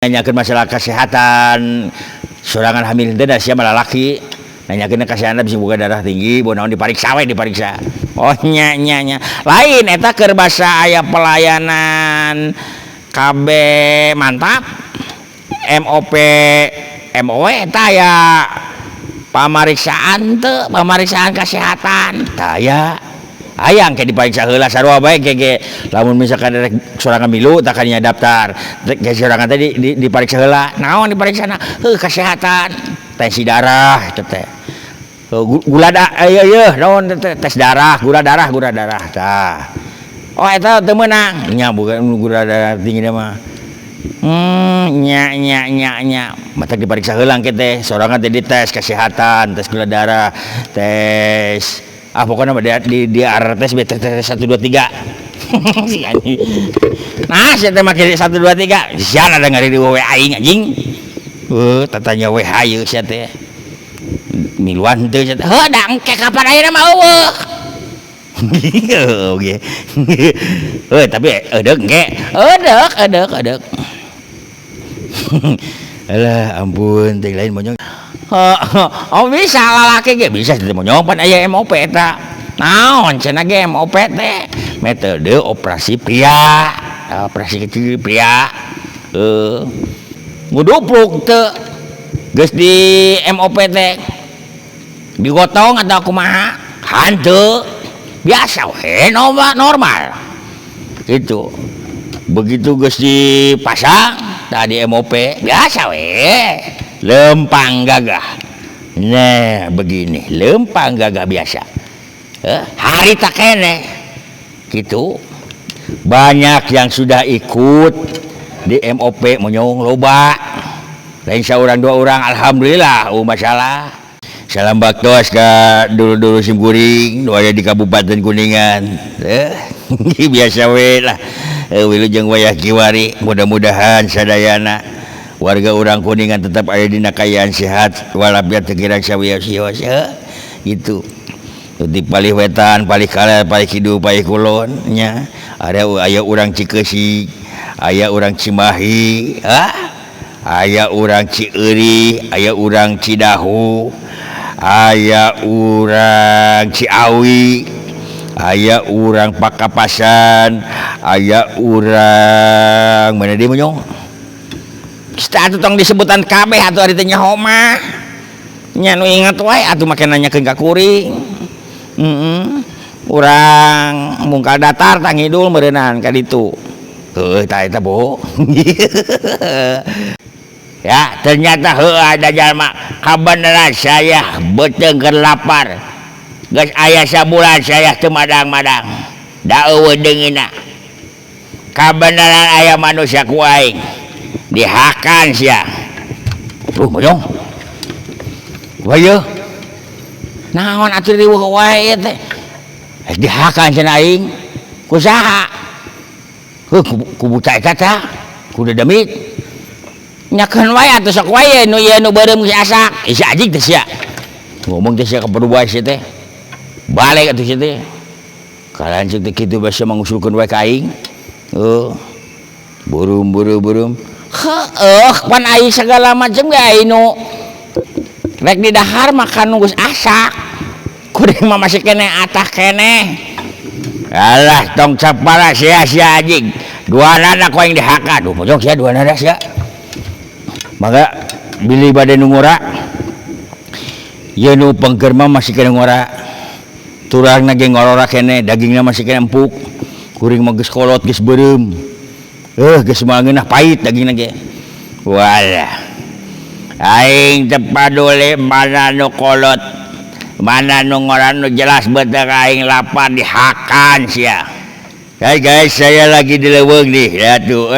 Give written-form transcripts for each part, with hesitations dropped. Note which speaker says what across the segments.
Speaker 1: Nanyakeun masalah kesehatan sorangan hamil teh da sia mah lalaki nanyakeun kesehatan bisa boga darah tinggi, boga naon, dipariksa we, dipariksa. Oh, nya nya nya, lain eta keur basa aya pelayanan KB mantap MOP MOW eta aya pamariksaan teu, pamariksaan kesehatan tah aya. Hayang ke dipariksa heula sarua bae ge ge lamun misalkan rek sorangan milu tah kadinya daftar rek ge sorangan teh dipariksa heula. Naon dipariksana? Heuh, kesehatan, tensi darah eta teh. Gula da ieu ieu naon teh, tes darah, gula darah, gula darah tah. Oh, eta teu meunang nya, bukan gula darah tinggi mah. Nya nya nya nya, matak dipariksa heula engke teh sorangan teh, dites kesehatan, tes gula darah, tes, ah, pokoknya mah di tes tes tes 1 2 3. Si anjing. Nah, sia teh make 1 2 3 sia ada ngari we aing anjing. Heuh, tatanya we hayu sia teh. Miluan teu sia teh? Heuh, da engke kapan ayeuna mah euweuh. Oke. Heuh, tapi eudek engke. Eudek, eudek, eudek. Alah, ampun, teh lain monyong. Oh, bisa lalaki ge bisa teh monyong, pan aya MOP eta. Naon cenah ge MOP teh? Metode operasi pria. Operasi kecil pria. Heuh. Ngudupluk teu? Geus di MOP teh. Digotong atau kumaha? Hanteu. Biasa we, normal, normal. Gitu. Begitu geus dipasang tadi MOP biasa we. Lempang gagah. Nah, begini, lempang gagah biasa. Hari tak kene. Gitu. Banyak yang sudah ikut di MOP monyong, loba. Lain seorang dua orang, alhamdulillah, oh masalah. Salam baktos ke dulu-dulu sim kuring nu aya di Kabupaten Kuningan. Biasa we lah. Wilujeng wayah kiwari, mudah-mudahan sadayana warga urang Kuningan tetap aya dina kaayaan sehat walafiat, teu kirang sawios-wios gitu. Di palih wetan, palih kaler, palih kidul, palih kulon nya. Ada aya urang Cikeusi, aya urang Cimahi, ah, aya urang Cieuri, aya urang Cidahu, aya urang Ciawi, aya urang Pakapasan, aya urang mana deui monyong? Kita atuh tong disebutan kabeh atuh, ari teh nyaho mah. Nya nu inget wae atuh make nanyakeun ka kuring. Heeh. Urang mungkal datar tangidul meureunan ka ditu. Heuh, tah eta bo. Ya, ternyata heuh ada jalma, kabeneran saya beuteung keur lapar. Geus aya sabulan saya teu madang-madang. Da euweuh deungeunna. Kabeneran aya manusia ku aing. Dihakan sia. Tuh monyong. Wah ieu. Naon atuh riweuh wae ieu teh? Eh, dihakan cenah aing. Ku saha? Heuh, ku buta eta tah. Ku dedemit. Nyakeun wae atuh, sok wae nu ieu nu beureum geus asak. Ih, si anjing teh sia. Ngomong teh sia ka wae sia teh. Balik atuh sia teh. Kalayan teh kitu basa mangusulkeun wae ka aing. Heuh. Beureum beureum beureum. Heueuh, pan aing segala macam ge aing nu rek di dahar makan geus asak. Kuring mah masih keneh atah keneh. Alah, tong sapala sia sia anjing. Dua nada ku aing dihakan. Duh, mojok sia dua nada sia. Mangga bilih bade nu ngora. Ieu nu pengker mah masih keneh ngora. Turangna ge ngorora keneh, dagingna masih keneh empuk. Kuring mah geus kolot, geus beureum. Geus moal ngeunah, pahit dagingna ge. Walah. Aing teu paduli mana nu kolot, mana nu ngora, nu jelas beuteung aing lapar dihakan sia. Hai guys, saya lagi di leuweung nih. Lihat tuh,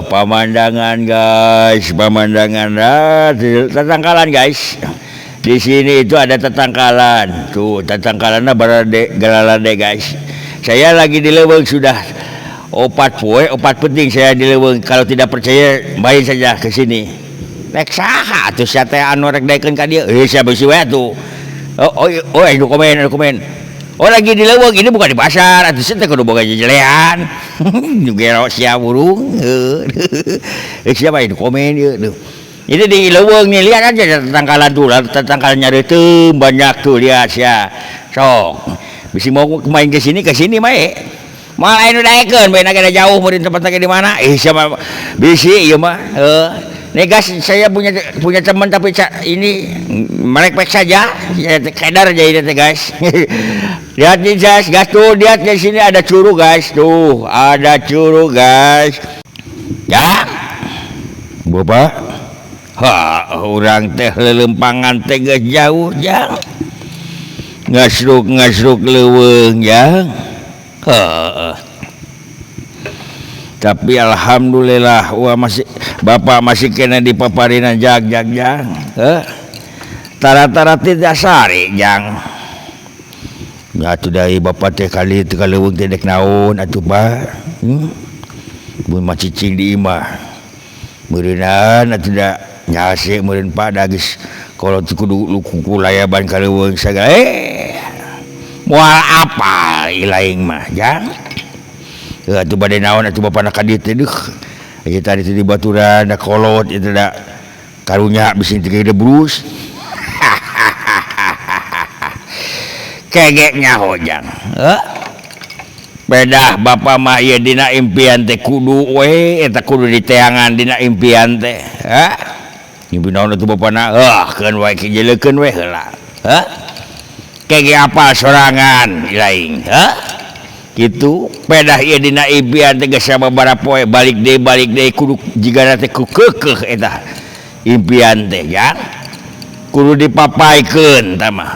Speaker 1: pemandangan guys, pemandangan, ah, tetangkalan guys. Di sini itu ada tetangkalan. Tuh, tetangkalannya barade galalade guys. Saya lagi di leuweung sudah 4 poe, 4 peuting saya di leuweung. Kalau tidak percaya, main saja ke sini. Rek saha atuh sia teh anu rek daekeun ka dieu? Eh, sia beusi we atuh. Oh, oh, oh, anu komen, anu komen. Oh lagi di leuweung ini bukan di pasar atuh teh kudu boga jejelean. Gero sia burung. Siapa ini komen ieu tuh. Ini di leuweung nih lihat aja tetangkalan tuh, tetangkalan nyareuteum banyak tuh lihat sia. Sok. Bisi mau main ke sini mae. Moal aya nu daekeun bae na jauh meureun tempatna ge di mana. Siapa bisi ieu mah. Heuh. Nih guys, saya punya punya teman tapi ini merek-merek saja, ya, kedar aja ini teh guys. Lihat nih guys, guys tuh lihat di sini ada curug guys, tuh ada curug guys. Ya, bapak, ha, orang teh lelempangan teh geus jauh jang, ngasruk ngasruk leuweung jang. Heuh. Tapi alhamdulillah wah masih bapak masih kena di paparinan jag jag jang. Heuh. Tara-tara tidak sare jang. Ya atuh dari bapak teh kali teu kaleuweung teh dek naon atuh Pak. Mun mah cicing di imah. Meureunan atuh da nyase meureun Pak da geus kolot kudu kuku layaban kaleuweung sagala. Moal apal ilaing mah jang. Atuh bade naon atuh bapana ka dieu teh deuh. Ieu tadi teh di baturan da kolot ieu teh da karunya bisi teu gede brus. Kege nyaho jang. Heuh. Pedah bapa mah ieu dina impian teh kudu we eta kudu diteangan dina impian teh. Hah? Mimpi naon atuh bapana? Heuh, keun wae kijelekeun we heula. Heuh. Kege apal sorangan ilaing. Heuh. Gitu pedah ieu dina impian teh geus sababaraha poe balik deui kudu jigana teh ku keukeuh eta impian teh ya kudu dipapaikeun tah mah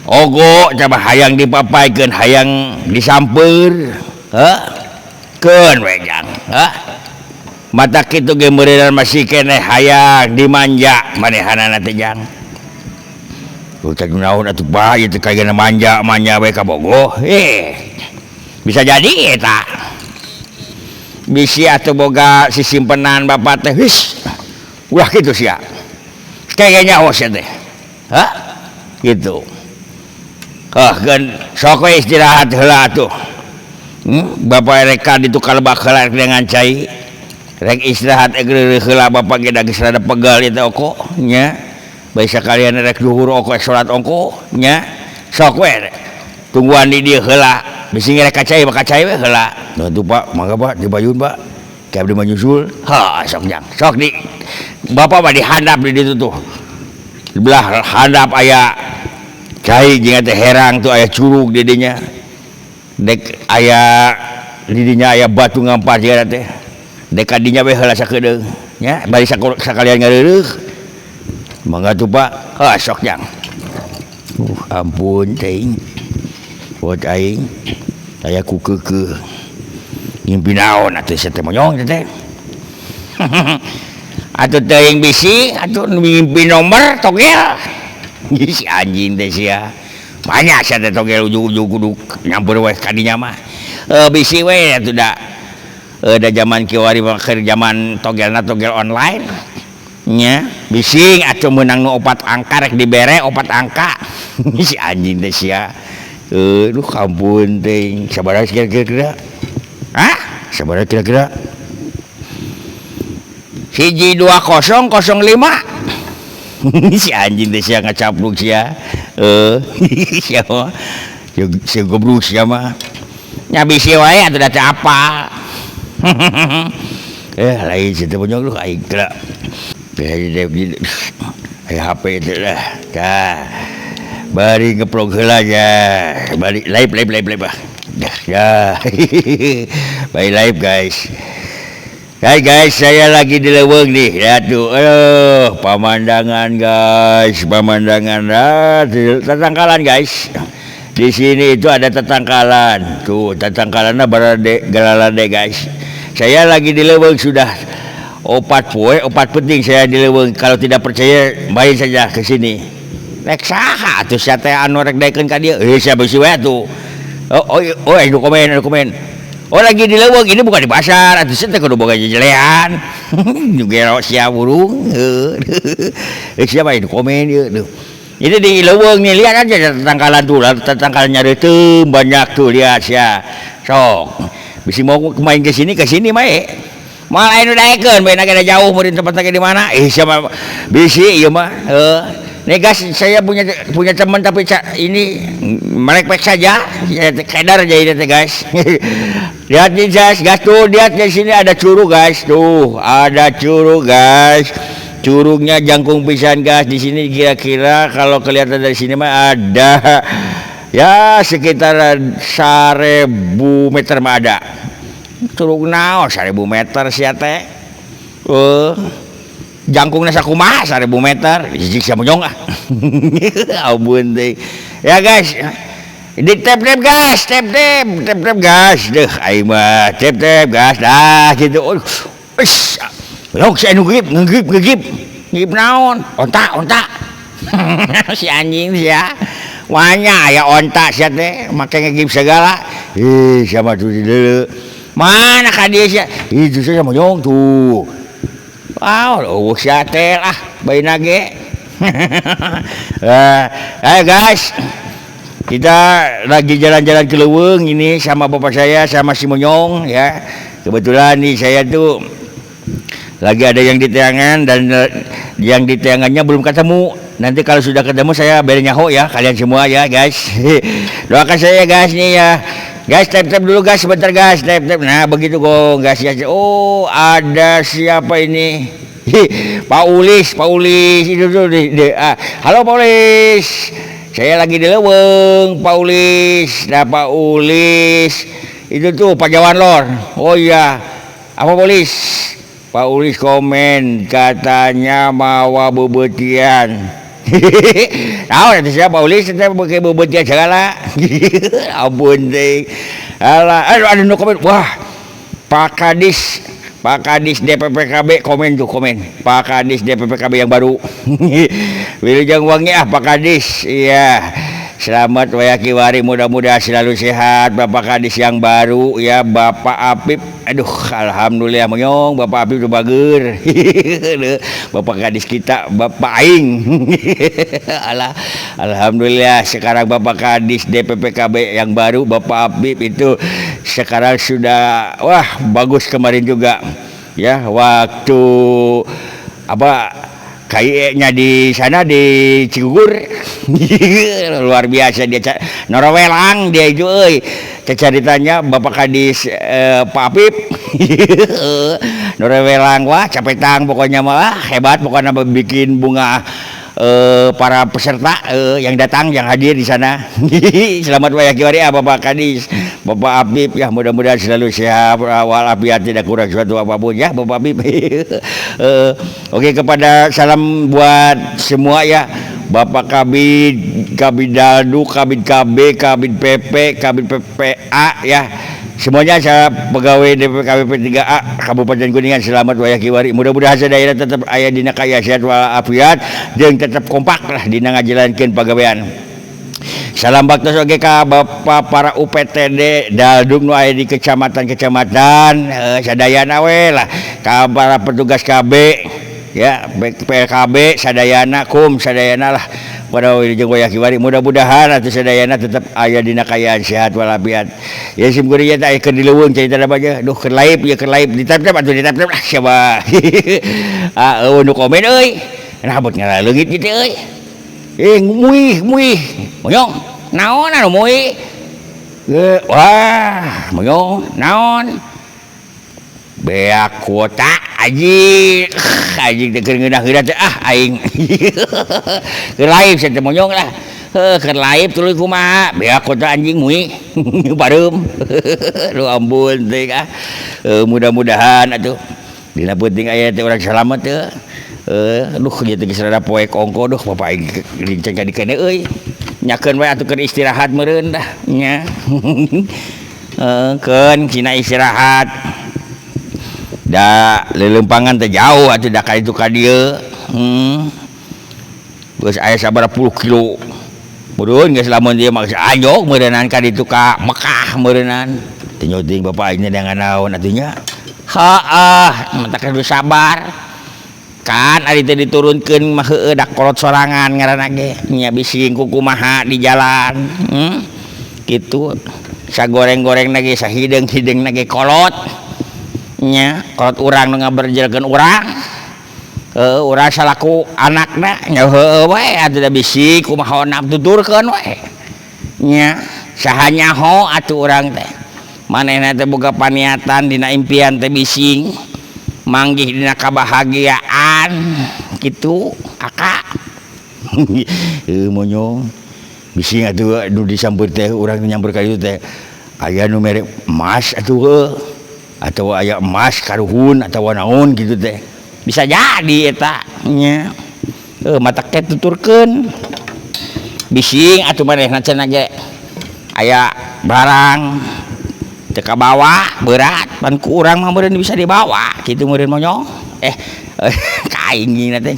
Speaker 1: ogo coba hayang dipapaikeun hayang disamper heuh keun we jang heuh mata kitu ge meureunana masih keneh hayang dimanja manehanana teh jang. Ucap naon atuh bah ieu teh kagana manja manja we ka bogoh. Bisa jadi eta. Bisi atuh boga sisimpenan bapak teh his. Ulah kitu sia. Kege nyaho sia teh. Hah? Gitu. Heuh keun sok we istirahat heula atuh. Bapak rek ka ditu kalebak heula dengan cai. Rek istirahat geureuh heula bapak ge da geus rada pegel ieu teh oko nya. Bae sakalian rek duhur oko salat ongko nya sok we tungguan di dieu heula bisi rek ka cai maka cai we heula. Nah tuh Pak, mangga Pak dibayun Pak. Ka abdi mah nyusul. Ha sok jang. Sok di bapak mah dihandap di ditu tuh. Di belah handap aya cai jeung teh herang tuh aya curug di dinya. Dek aya di dinya aya batu ngampar jeung teh. Dek ka dinya we heula sakedeung nya bari sakalian ngareureuh. Mangga tuh Pak, ha sok jang. Ampun teuing. Buat aing aya ku keukeuh. Ngimpi naon atuh sia teh monyong teh. Atuh teuing bisi atuh ngimpi nomor togel. Si anjing teh sia. Banyak sia teh togel ujug-ujug kudu nyamper we ka dinya mah. Bisi we atuh da. Da zaman kiwari mah keur zaman togelna togel online. Nya bising atuh meunang nu 4 angka rek dibere 4 angka. Si anjing teh sia. Duh ampun teuing. Sabaraha kira-kira? Hah? Sabaraha kira-kira? 1 2 0 0 5. Si anjing teh sia ngacapruk sia. Sia mah. Si goblok sia mah. Nya bisi wae atuh da teu apal. Lain si teh monyong lu aing teh. HP itu lah. Dah. Bari ngeplog heula nya. Bari live live live live ah. Dah. Dah. Bye live guys. Hai guys, saya lagi di leuweung nih. Lihat tuh. Aduh, pemandangan guys, pemandangan tetangkalan guys. Di sini itu ada tetangkalan. Tuh, tetangkalanna barade galalade guys. Saya lagi di leuweung sudah 4 poe, 4 penting saya di leuweung. Kalau tidak percaya, main saja ke sini. Rek saha atuh sia teh anu rek daekeun ka dieu? Sia beusi we atuh. Oh, oh, anu komen, anu komen. Oh lagi di leuweung ini bukan di pasar atuh sia teh kudu boga jejelean. Gero sia burung. Siapa ini komen ieu tuh. Ini di leuweung nih, lihat aja tetangkalan tuh, tetangkalannya itu banyak tuh, lihat ya. Sok. Bisi mau main ke sini mae. Moal aya nu daekeun bae na jauh meureun tempatna di mana? Eh siapa bisi ieu mah. Heuh. Nih guys, saya punya punya teman tapi ini melek-melek saja, ya, kedar aja ini teh guys. Lihat nih guys, guys tuh lihat di sini ada curug guys, tuh ada curug guys. Curugnya jangkung pisan guys. Di sini kira-kira kalau kelihatan dari sini mah ada ya sekitar 1000 meter mah ada. Curug naon 1000 meter sia teh? Jangkungnya sakumaha 1000 meter? Jijik sia monyong ah. Ampun teh. Ya guys, di tap tap guys, tap tap, tap tap guys. Deh, aing mah tap tap guys. Dah gitu. Oh, ish. Yok si anu ngegip, ngegip, ngegip. Ngegip naon? Onta, onta. Si anjing sia. Wanya aya onta sia teh, make ngegip segala. Ih, siapa tuh di deuleu. Mana ka dieu sia? Ih, justru sia monyong tuh. Wow, euweuh sia teh lah, baeuna ge. Eh, ayo guys. Kita lagi jalan-jalan ke leuweung ini sama bapak saya sama si Monyong ya. Kebetulan nih saya tuh lagi ada yang di teangan dan yang di teangannya belum ketemu. Nanti kalau sudah ketemu saya beri nyaho ya kalian semua ya guys. Doakan saya guys nih ya. Guys, tap tap dulu guys sebentar guys, tap tap. Nah, begitu kok guys ya. Oh, ada siapa ini? Pak Ulis, Pak Ulis itu tuh ah. Halo Pak Ulis. Saya lagi di leuweung, Pak Ulis. Nah, Pak Ulis itu tuh Pajawan Lor. Oh iya. Apa Pak Ulis? Pak Ulis komen katanya mawa beubeutian. Tahu nanti siapa Pak Ulis saya pakai beubeutian segala. Ampun teh. Alah, aduh ada nu komen. Wah, Pak Kadis, Pak Kadis DPPKB komen tuh komen. Pak Kadis DPPKB yang baru. Wilujeng wangi ah Pak Kadis. Iya. Selamat wayah kiwari, mudah-mudahan selalu sehat Bapak Kadis yang baru ya, Bapak Apip. Aduh, alhamdulillah monyong Bapak Apip tuh bager. Bapak Kadis kita, Bapak aing. Alah, alhamdulillah sekarang Bapak Kadis DPPKB yang baru Bapak Apip itu sekarang sudah wah bagus kemarin juga ya waktu apa KIE-nya di sana di Cigugur. Luar biasa dia norowelang dia itu euy. Ceritanya Bapak Kadis Pak Apip norowelang wah capetang pokoknya mah hebat pokoknya bikin bunga para peserta yang datang yang hadir di sana. Selamat wayah kiwari ah Bapak Kadis, Bapak Apip ya, mudah-mudahan selalu sehat walafiat tidak kurang suatu apapun ya Bapak Apip. Oke, kepada salam buat semua ya. Bapak Kabid, Kabid Daldu, Kabid KB, Kabid PP, Kabid PPA ya. Semuanya saya pegawai DPKB P3A Kabupaten Kuningan selamat wayah kiwari. Mudah-mudahan sadayana tetap aya dina kaya sehat walafiat jeung tetap kompak lah dina ngajalankeun pagawean. Salam baktos oge ka Bapak para UPTD Dalduk nu aya di kecamatan-kecamatan sadayana we lah, ka para petugas KB ya, PLKB sadayana, kum sadayana lah pada wilujeng wayah kiwari, mudah-mudahan atuh sadayana tetap aya dina kaayaan sehat walafiat. Ya sim kuring teh aya keur di leuweung carita mah nya, duh keur live ya, keur live di tap-tap atuh, di tap-tap lah siapa. Ah euweuh nu komen euy. Nah buat ngaraleungit kitu euy. Eh muih muih. Monyong, naon anu muih? Wah, monyong, naon? Beak kuota anjing. Anjing teh keur ngeunah-ngeunah teh ah aing. Keur live sia teh monyong lah. Heuh keur live tuluy kumaha? Beak kuota anjing muih. Pareum. Duh ampun teh ah. Mudah-mudahan atuh dina peuting aya teh urang salamet teh. Duh ieu teh geus rada poek ongko, duh bapak aing linceng ka dikene euy. Nyakeun we atuh keur istirahat meureun dah nya. Heeh keun cina istirahat. Da leuleumpangan teh jauh atuh da ka ditu ka dieu. Geus aya sabaraha puluh kilo. Meureun geus lamun dieu mah geus anjog meureunan ka ditu ka Mekah meureunan. Teu nyuting bapak aing neangan naon atuh nya. Haah, matak kudu sabar. Kan ari teu diturunkeun mah heueuh da kolot sorangan ngaranna ge nya bising kukumaha di jalan. Kitu sagoreng-gorengna ge sahideung-hideungna ge kolot. Nya kolot urang nu ngaberjelkeun urang. Heueuh urang salaku anakna nya heueuh we atuh da bisi kumaha tuturkeun we. Nya saha nyaho atuh urang teh. Manehna teh boga paniatan dina impian teh bising manggih dina kabahagiaan kitu aka. Heueuh monyong bising atuh nu disampeut teh urang nyamper ka ditu teh aya nu mere emas atuh heueuh. Atawa aya emas karuhun atawa naon kitu teh. Bisa jadi eta nya. Heuh matak teh tuturkeun. Bising atuh manehna cenah ge aya barang teu kabawa berat pan ku urang mah meureun bisa dibawa kitu meureun monyong. Ka aing teh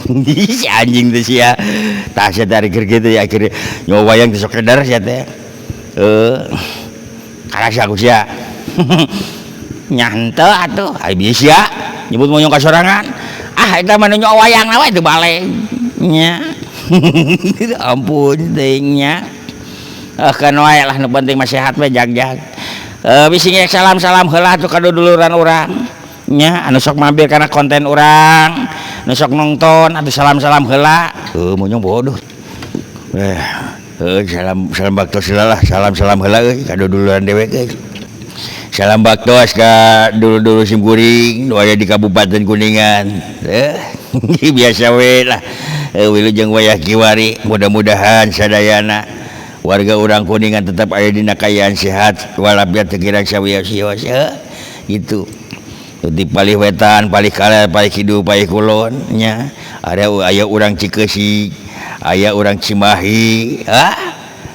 Speaker 1: si anjing teh sia. Tah sia teh ari keur kitu ya akhirnya nyawa wayang teh sok keder sia teh. Heuh. Karasa ku sia. Nya henteu atuh ai bieu sia nyebut monyong ka sorangan. Ah eta mah nu nyawa wayangna we teu baleg nya. Ampun teuing nya. Keun wae lah nu penting mah sehat we jag-jag. Bisi ge salam-salam heula atuh ka duduluran urang nya anu sok mampir kana konten urang, nu sok nongton atuh salam-salam heula. Heuh monyong bodoh. Heuh salam salam baktos heula lah, salam-salam heula euy ka duduluran dewek euy. Salam baktos ka dulur-dulur sim kuring nu aya di Kabupaten Kuningan. Biasa we lah. Wilujeng wayah kiwari mudah-mudahan sadayana warga urang Kuningan tetap aya dina kaayaan sehat walafiat teu kirang sawios-wios gitu. Di palih wetan, palih kaler, palih kidul, palih kulon nya. Ada aya urang Cikeusi, aya urang Cimahi,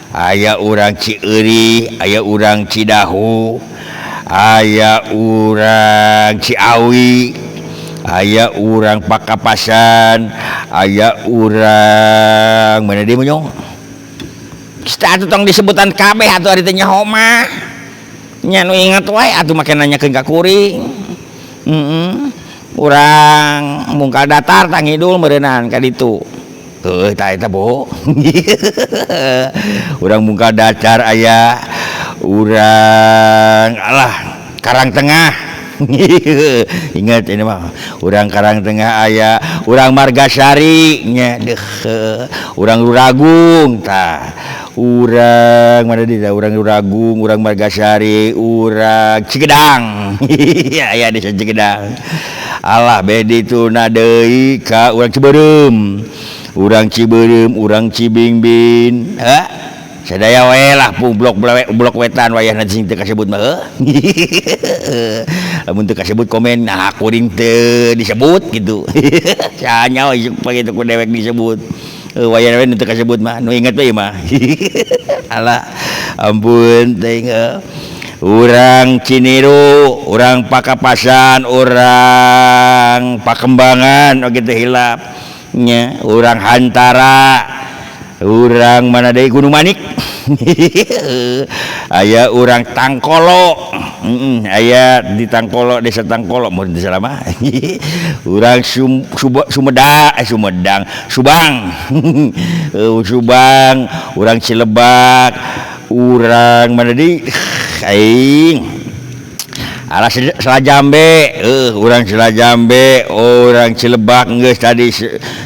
Speaker 1: aya urang Cieuri, aya urang Cidahu, aya urang Ciawi, aya urang Pakapasan, aya urang mana deui monyong? Geus atuh tong disebutan kabeh atuh ari teh nyaho mah. Nya nu inget wae atuh make nanyakeun ka kuring. Urang mungkal datar tangidul meureunan ka ditu. Heueuh tah eta boho. Urang mungkal datar aya urang alah Karang Tengah. Ingat ini mah urang Karang Tengah aya urang Margasari nya deuh urang Luragung tah. Urang mana deui tah urang Luragung, urang Margasari, urang Cigedang. Aya desa Cigedang. Alah beh dituna deui ka urang Cibeureum. Urang Cibeureum, urang Cibingbin. Heh. Sadaya we lah blok blok wetan wayahna sing teu kasebut mah heuh. Lamun teu kasebut komen nah kuring teu disebut kitu. Saha nyaho isuk pagitu ku dewek disebut. Wayahna we nu teu kasebut mah nu inget we mah. Alah ampun teuing Urang Ciniru, urang Pakapasan, urang Pakembangan oge teu hilap nya, urang Hantara, urang mana deui Gunung Manik. Aya urang Tangkolo, aya di Tangkolo desa Tangkolo mun teu salah mah. Urang Sumedang, Sumedang, Subang. Subang, urang Cilebak, urang mana deui? Aing. Alah Selajambe, urang Selajambe, urang Cilebak geus tadi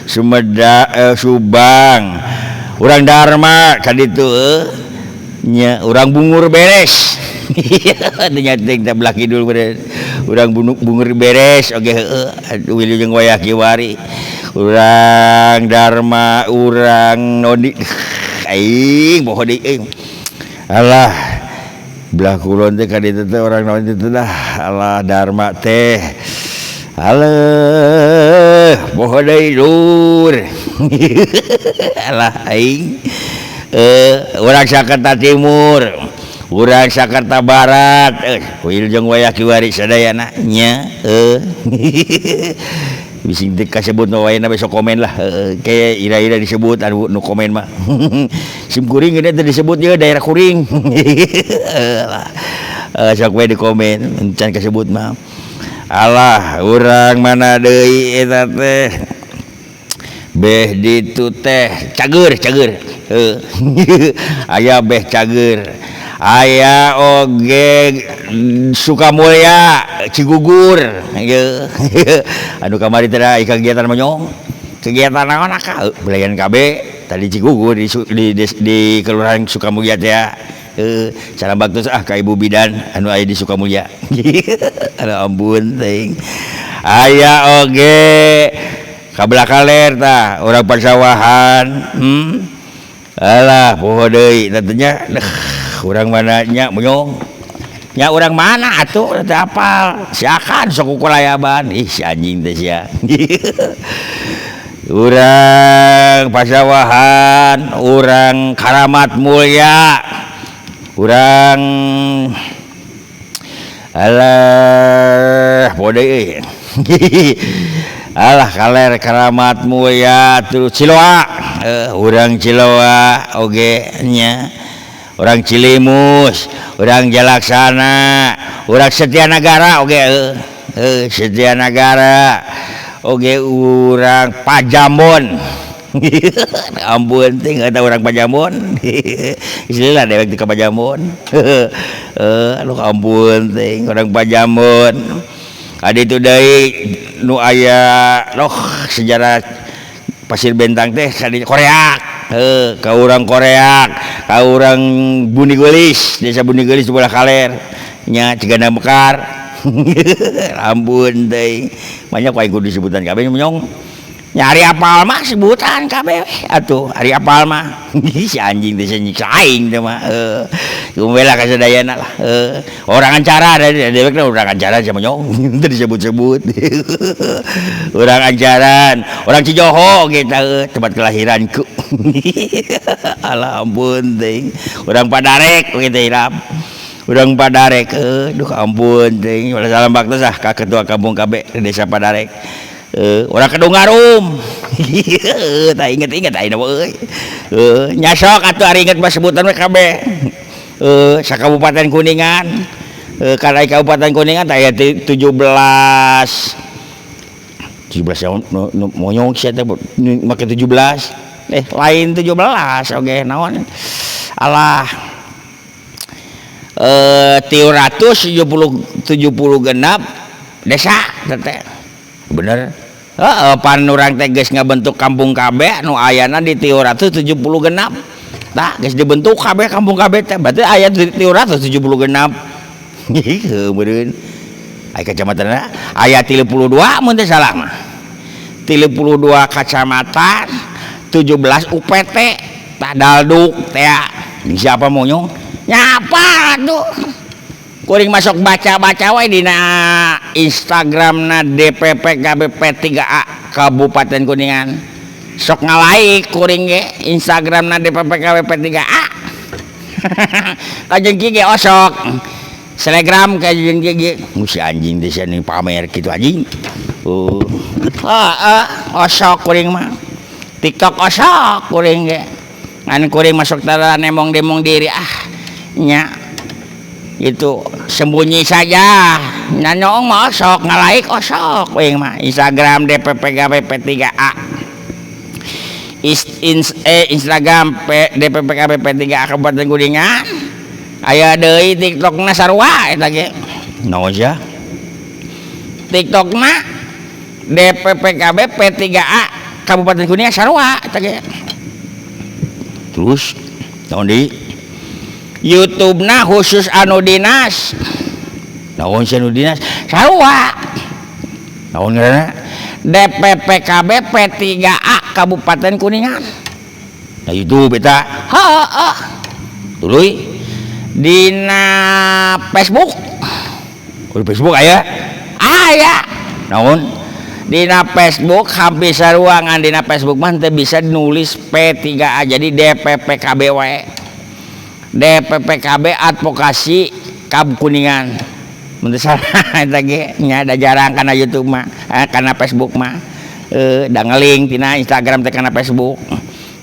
Speaker 1: Sumedang, Subang. Urang Dharma ka ditu nya urang Bungur Beres. Nya teh belah kidul beres. Urang Bungur Beres oge heueuh wilujeng wayah kiwari. Urang Dharma, urang Nodi aing poho deui euy. Alah belah kulon teh ka ditu teh urang naon teh dah. Alah Dharma teh. Alah poho deui lur. Alah aing. Urang Sakerta Timur, urang Sakerta Barat, wilujeng wayah kiwari sadayana nya Bising teu kasebut nu wayahna besok komen lah, kayak ira-ira disebut anu nu komen mah. Sim kuring geus teu disebut ieu daerah kuring. Sok we di komen can kasebut mah. Alah urang mana deui eta teh. Beh ditu teh cager cager. Heuh. Aya beh cager. Aya oge Sukamulya Cigugur ieu. Anu kamari teh aya kegiatan monyong. Kegiatan naon aka? Belayan KB tadi Cigugur di Kelurahan Sukamulya teh. Heuh, salam baktos ah ka Ibu Bidan anu aya di Sukamulya. Aduh ampun teuing. Aya oge ka belah kaler tah urang pasawahan. Alah poho deui tentunya urang mana nya monyong. Nya urang mana atuh teu apal. Siakan sok kukulayaban. Ih si anjing teh sia. Urang pasawahan, urang Karamat Mulya, urang alah poho deui euy. Alah kaler Karamat Mulya terus Ciloa, urang Ciloa oge nya. Urang Cilimus, urang Jalaksana, urang Setianagara oge Setianagara oge urang Pajambon. Ampun teh eta urang Pajambon. Istilah dewek teh ka Pajambon. Aduh ampun teh urang Pajambon. Adi itu deui nu aya loh sejarah Pasir Bentang teh kadi Koreak. Heuh, ka urang Koreak, ka urang Buni Geulis, desa Buni Geulis di belah kaler nya Ciganda Mekar. Ampun teuing. Banyak wae kudu disebutan kabeh monyong. Nya ari apal mah sebutan kabeh atuh, ari apal mah. Si anjing teh nyiksa aing teh mah. Heuh. Kumaha ka sadayana lah. Heuh. Orang Ancara dewekna urang Ancaran sia monyong. Teu disebut-sebut. Urang Ancaran, urang Cijoho ge tah tempat kelahiranku. Alah ampun teuing. Urang Padarek we teh hilap. Urang Padarek duh ampun teuing. Salam baktos ah ka ketua kampung KB di desa Padarek. Urang Kedung Arum. Tah inget-inget ayeuna mah euy. Nya sok atuh ari inget mah sebutan we kabeh. Sakabupaten Kuningan. Kana Kabupaten Kuningan teh aya 17 tahun nu monyong sia teh make 17. Lain 17 oge naon. Alah. 370 genap desa teh. Bener. Heeh, pan urang teh geus ngabentuk kampung KB nu ayana di 370 genap. Tah geus dibentuk KB kampung KB teh berarti aya 370 genap. Heuh meureun. Aya kecamatanna aya 32 mun teu salah mah. 32 kacamatan, 17 UPT, tah dalduk teh. Siapa monyong? Nyapa atuh. Kuring masuk baca-baca wae dina Instagramna DPP KBP 3A Kabupaten Kuningan. Sok ngalaik kuring ge Instagramna DPP KBP 3A. Kajeng kieu ge osok. Selegram kajeng kieu ge. Si anjing teh sia pamer kitu anjing. Heeh, osok kuring mah. TikTok osok kuring ge. Ngan kuring masuk tara nemong-demong diri ah nya. Itu sembunyi saja. Nanyong mah osok ngalaik osok kuring mah Instagram DPP KBP 3A. Instagram DPP KBP 3A Kabupaten Kuningan. Aya deui TikTokna sarua eta ge. Naon sia? TikTokna DPP KB P3A Kabupaten Kuningan sarua eta ge. Terus naon deui? YouTube-na khusus anu dinas. Naon sia anu dinas? Sarua. Naon ngaranna? DPPKB P3A Kabupaten Kuningan. Nah YouTube eta. Heeh. Tuluy dina Facebook. Oh, di Facebook aya? Aya. Naon? Dina Facebook hampir sarua ngan dina Facebook mah teu bisa nulis P3A jadi DPPKB wae. DPPKB Advokasi Kab Kuningan. Mun teu salah eta ge nya da jarang kana YouTube mah, kana Facebook mah. Da ngeling tina Instagram teh kana Facebook.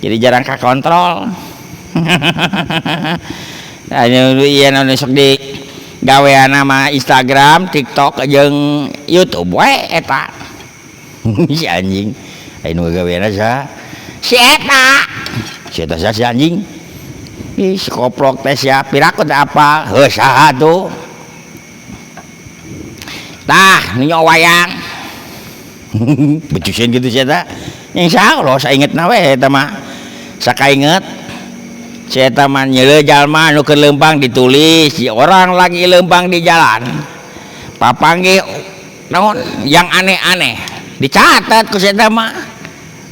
Speaker 1: Jadi jarang kakontrol. Anu ieu nu sok di gaweana mah Instagram, TikTok jeung YouTube we eta. Si anjing. Aya nu gagaweanna saha? Si eta. Si eta saha si anjing? Ih, si koplok teh sia piraku teh apal. Heuh saha tuh? Tah, nu wayang. Becusin gitu si eta. Insyaallah saingetna we eta mah. Sakainget si eta mah nyeuleuh jalma nu keur leumpang ditulis, si orang lagi leumpang di jalan. Papanggih naon yang aneh-aneh dicatat ku si eta mah.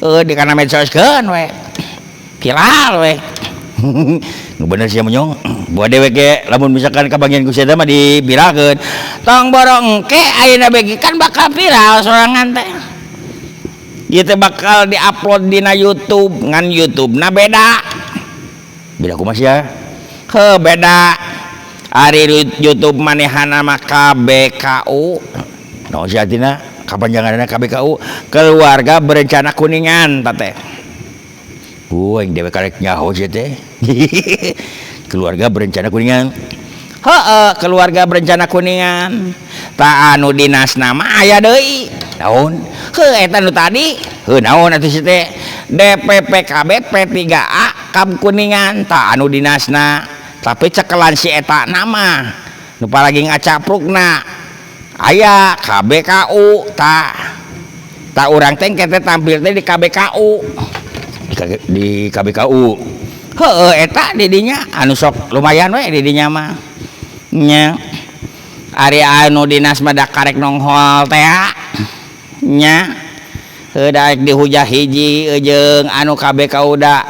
Speaker 1: Di kana medsoskeun we. Viral we. Nu bener sia menyong. Buat dewek ge lamun misalkan kabagian ku si eta mah diviralkeun. Tong borong engke ayeuna begi kan bakal viral sorangan teh. Ieu teh bakal diupload dina YouTube, ngan YouTube-na beda. Beda kumaha sia? Heuh beda. Ari YouTube manehana mah KBKU. Naon sia artina? Kapanjanganna KBKU, Keluarga Berencana Kuningan ta teh. Aing dewek karek nyaho sia teh. Keluarga Berencana Kuningan. Heeh, Keluarga Berencana Kuningan. Tah anu dinasna mah aya deui. Naon? Heuh eta nu tadi. Heuh naon atuh si teh? DPPKB P3A Kab Kuningan. Tah anu dinasna. Tapi cekelan si eta nama nu palagi ngacaprukna aya KBKU tah. Tah urang teh engke teh tampil teh di KBKU. Di KBKU. Heueuh eta di dinya anu sok lumayan we di dinya mah. Nya. Ari anu dinas mah da karek nonghol teh nya. Heuh daek dihujah hiji jeung anu KBKU da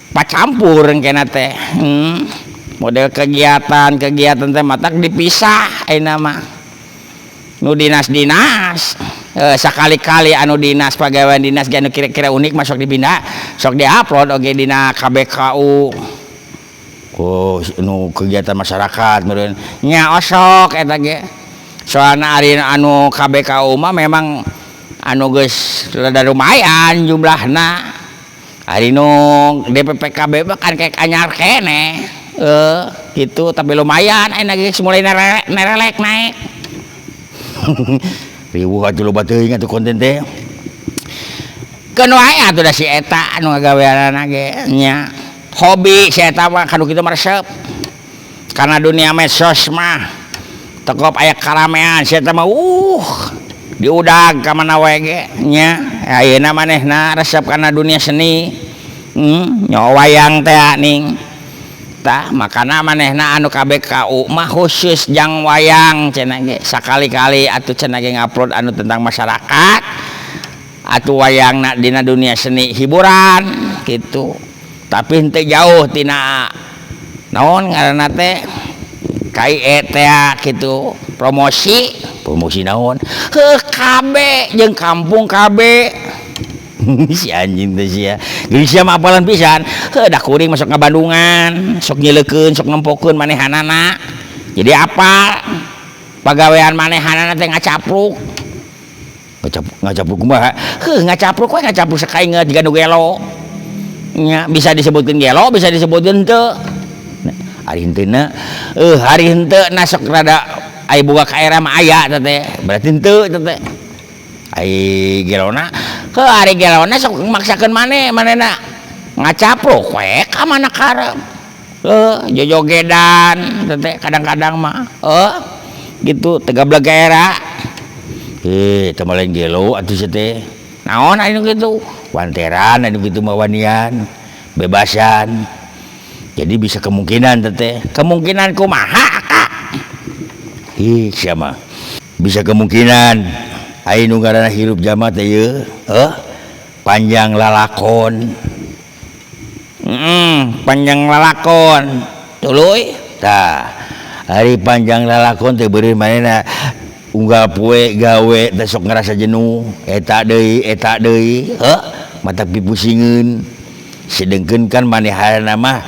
Speaker 1: pacampur engkena teh. Model kegiatan-kegiatan teh matak dipisah ayeuna mah. Nu dinas-dinas sakali-kali anu dinas pagawean dinas ge anu kira-kira unik masuk dibina sok diupload oge dina KBKU. Oh, nu kegiatan masyarakat meureun nya osok eta ge. Soalna ari anu KBKU mah memang anu geus rada lumayan jumlahna. Ari nu DPPKB mah kan kayak anyar keneh. Gitu tapi lumayan ayeuna geus mulai nerelek naik. Riweuh atuh loba teuing atuh konten teh. Keun wae atuh da si eta anu ngagaweanana ge nya. Hobi si eta mah kanu kitu mah resep. Karena dunia medsos mah tekop aya karamean si eta mah diudag ka mana wae ge nya. Ayeuna manehna resep kana dunia seni. Nyawa wayang teh ning. Tah makana manehna anu KBKU mah khusus jang wayang cenah ge. Sakali-kali atuh cenah ge ngupload anu tentang masyarakat atuh wayangna dina dunia seni hiburan gitu. Tapi henteu jauh tina naon ngaranna teh KIE teh gitu. Promosi, promosi naon? Heuh KB jeung kampung KB. Si anjing teh sia. Geus sia mah apalan pisan. Heuh da kuring masuk ka Bandungan, sok nyileukeun, sok nempokeun manehanana. Jadi apa? Pagawean manehanana teh ngacapruk. Ngacapruk kumaha? Heuh ngacapruk we ngacapruk sakainget jiga nu gelo. Nya bisa disebutkeun gelo, bisa disebutkeun henteu. Ari henteuna, hari henteu na sok rada aya boga kaera mah aya teh teh. Berarti henteu teh teh. Ai gelona, heuh ari gelona sok maksakeun maneh, manehna ngacapruk we ka mana karep. Heuh jojogedan teh teh kadang-kadang mah. Heuh gitu teu gableg era. Teh mah lain gelo atuh sia teh. Naon anu kitu? Wanteran anu kitu mah wanian, bebasan. Jadi bisa kemungkinan teh. Kemungkinan kumaha Kak? Ih, sia mah. Bisa kemungkinan aya nu ngaranna hirup jalma teh ieu, heuh, panjang lalakon. Panjang lalakon. Tuluy tah. Ari panjang lalakon teh beureum manehna unggal poe gawe teh sok ngarasa jenuh, eta deui, heuh, matak pipusingeun. Sedengkeun kan manehna mah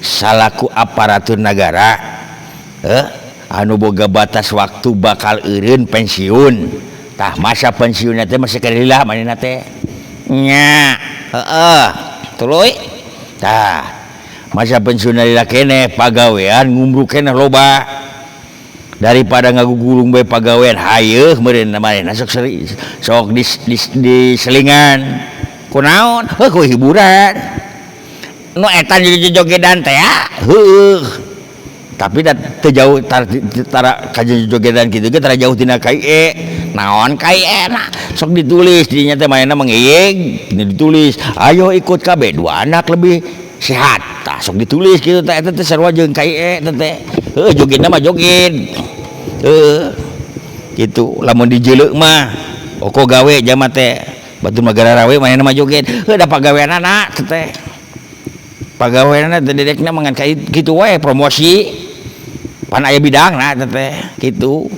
Speaker 1: salaku aparatur nagara, heuh, anu boga batas waktu bakal eureun pensiun. Tah masa pensiunna teh masih kalila manehna teh. Nya, heeh, tuluy. Tah, masa pensiunna lila keneh pagawean ngumbruk keneh loba. Daripada ngagugulung bae pagawean hayeuh meureun manehna sok seri sok di selingan kunaon heuh ku hiburan nu eta jogedan teh heuh tapi da teu jauh tara ka jogedan kitu ge tara jauh tina KIE naon KIE na sok ditulis dinya teh manehna mengeyeg ditulis ayo ikut KB 2 anak lebih sehat tah sok ditulis kitu teh eta teh sarua jeung KIE teh heuh jogetna mah joget heuh kitu lamun dijeuleuh mah oko gawe jama teh batur mah gararawe manehna mah joget heuh da pagaweanana teh pagaweanana teh dedekna mah ngan kitu wae promosi pan aya bidangna teh kitu.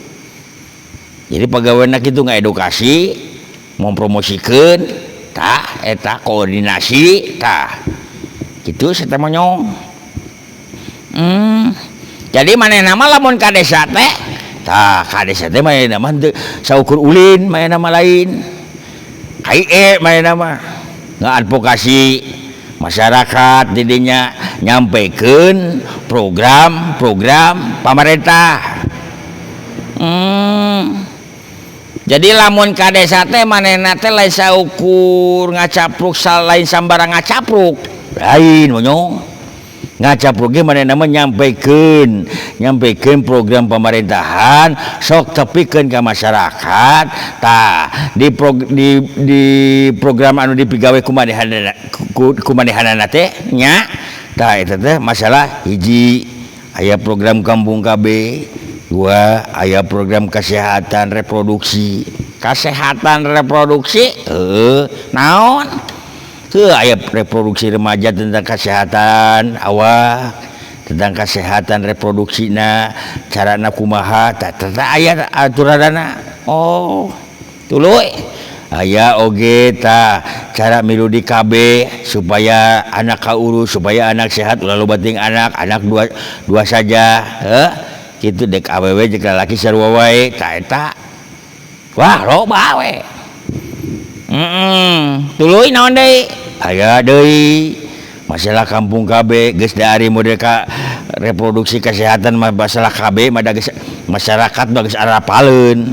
Speaker 1: Jadi pagaweanna kitu ngaedukasi mempromosikeun tah eta koordinasi tah kitu saya teh monyong. Jadi manehna mah lamun ka desa teh tah ka desa teh manehna mah teu saukur ulin manehna mah lain KIE manehna mah ngaadvokasi masyarakat didinya nyampekeun program-program pamarentah. Jadi lamun ka desa teh manehna teh lain saukur ngacapruk lain sambarang ngacapruk lain monyong ngacapruk ge manehna mah nyampekeun program pemerintahan sok tepikeun ka masyarakat tah di program anu dipigawe kumanehanana teh nya tah eta teh masalah hiji aya program kampung KB dua aya program kesehatan reproduksi heuh naon heuh aya reproduksi remaja tentang kesehatan awak tentang kesehatan reproduksina carana kumaha tah aya aturanana oh tuluy aya oge tah cara milu di KB supaya anak kaurus supaya anak sehat ulah loba teuing anak dua saja heuh kitu dek awewe jeung lalaki sarua wae tah eta wah loba we tuluy naon deui aya deui masalah kampung KB geus da ari model ka reproduksi kesehatan mah masalah KB mah da geus masyarakat mah geus arapaleun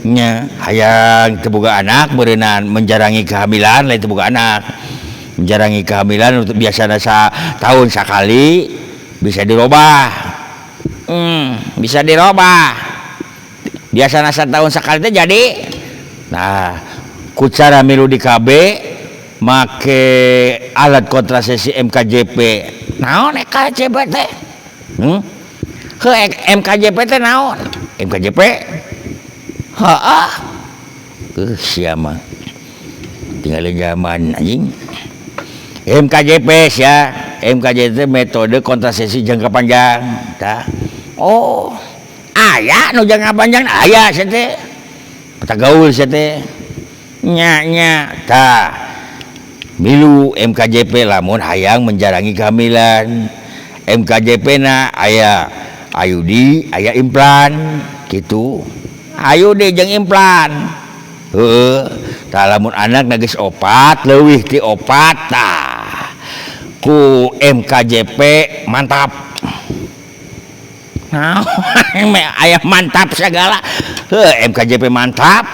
Speaker 1: nya hayang teu boga anak meureunnan menjarangi kehamilan lain teu boga anak menjarangi kehamilan untuk biasana satahun sakali bisa dirobah. Bisa dirobah biasana setahun sekali teh jadi nah ku cara milu di KB make alat kontrasepsi MKJP naon MKJP teh heuh MKJP teh naon MKJP heeh sia mah tinggal zaman anjing MKJP sia MKJP metode kontrasepsi jangka panjang tah oh aya nu jangka panjang aya sia teh peta gaul sia teh nya nya tah milu MKJP lamun hayang menjarangi kehamilan MKJP na aya IUD aya implan kitu IUD jeung implan heuh tah lamun anak na geus opat leuwih ti opat tah ku MKJP mantap. Nah, aya mantap segala. Heuh MKJP mantap.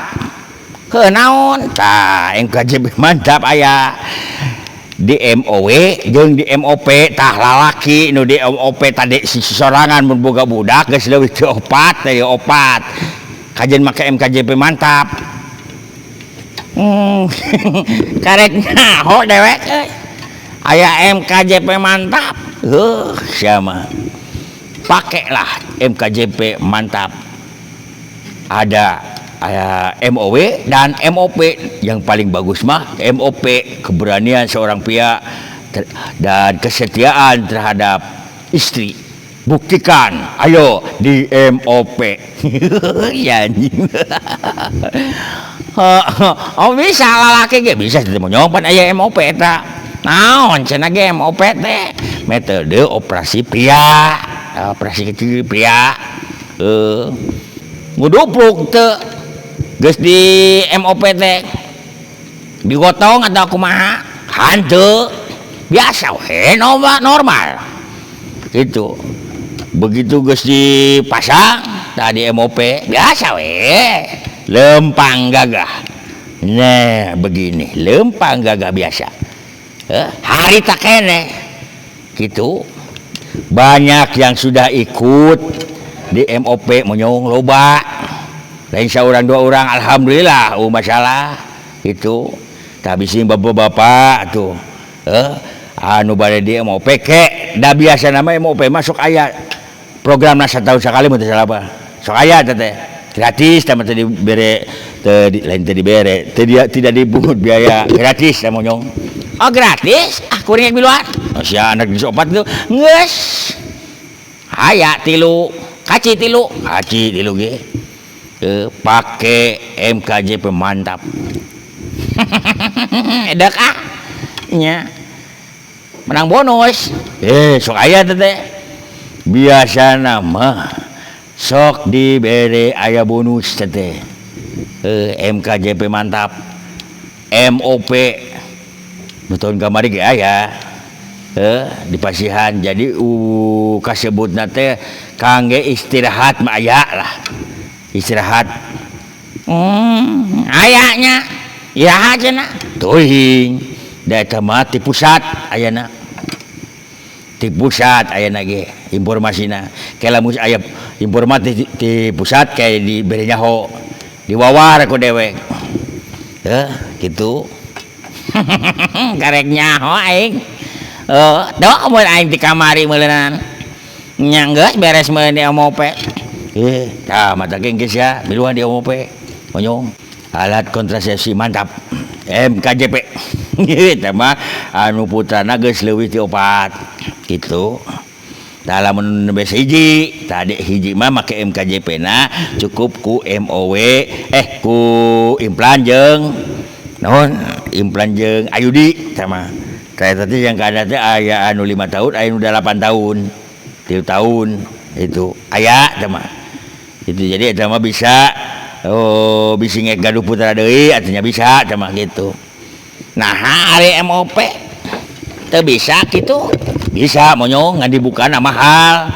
Speaker 1: Heuh naon? Tah MKJP mantap aya di MOW jeung di MOP tah lalaki nu di MOP tadi sorangan mun boga budak geus leuwih ti opat teh opat. Kajen make MKJP mantap. Karek nyaho dewek euy. Aya MKJP mantap. Heuh sia mah. Pakailah MKJP mantap. Ada MOW dan MOP. Yang paling bagus mah MOP, keberanian seorang pria dan kesetiaan terhadap istri. Buktikan, ayo di MOP. Ya anjing. Oh bisa lalaki ge bisa teu monyong pan aya MOP eta. Naon cenah ge MOP teh? Metode operasi pria, operasi kecil pria. Ngudupluk teu geus di MOP teh. Digotong atau kumaha? Hanteu. Biasa we normal. Gitu. Begitu geus dipasang Tadi MOP biasa we lempang gagah. Nah begini lempang gagah biasa hari tak kene gitu. Banyak yang sudah ikut di MOP monyong loba, lain seorang dua orang, alhamdulillah. Oh masalah itu tapi sing bapak-bapak tuh anu bade di MOP ke da biasa nama MOP masuk aya program setahun sekali mun teu salah apa sok aya teh gratis teh teu dibere teu di, lain teu dibere teu dia, tidak dipungut biaya, gratis teh monyong. Oh gratis, ah kuring miluan. Oh, sia anak geus opat tuh geus aya tilu kaci, tilu kaci, tilu ge pake MKJP mantap edek ah nya menang bonus sok aya teh biasa nama sok dibere aya bonus teh MKJP mantap MOP tahun kamari ge aya dipasihan. Jadi kasebutna teh kangge istirahat mah aya lah istirahat. Ayanya ya cenah teuing da eta mah ti pusat ayana, ti pusat ayana ge informasina. Ke lamun aya informasi di pusat kayak dibere nyaho diwawar ku dewek gitu karek nyaho aing. Oh, doh mun aing di kamari meuleunan nya geus beres meuleunan di MOP. Tah mata geus ya miluan di MOP monyong alat kontrasepsi mantap MKJP eta mah anu putrana geus leuwih ti opat gitu. Tah lamun geus hiji tadi hiji mah make MKJP na cukup ku MOW ku implan jeung naon implan jeung IUD sama. Tah eta teh yang kada teh aya anu 5 tahun, aya anu 8 tahun, 3 tahun itu aya teh mah. Itu jadi eta mah bisa oh bisi ngek gaduh putra deui artinya bisa teh mah gitu. Nah, ari MOP teu bisa kitu. Bisa monyong ngan dibukana mahal.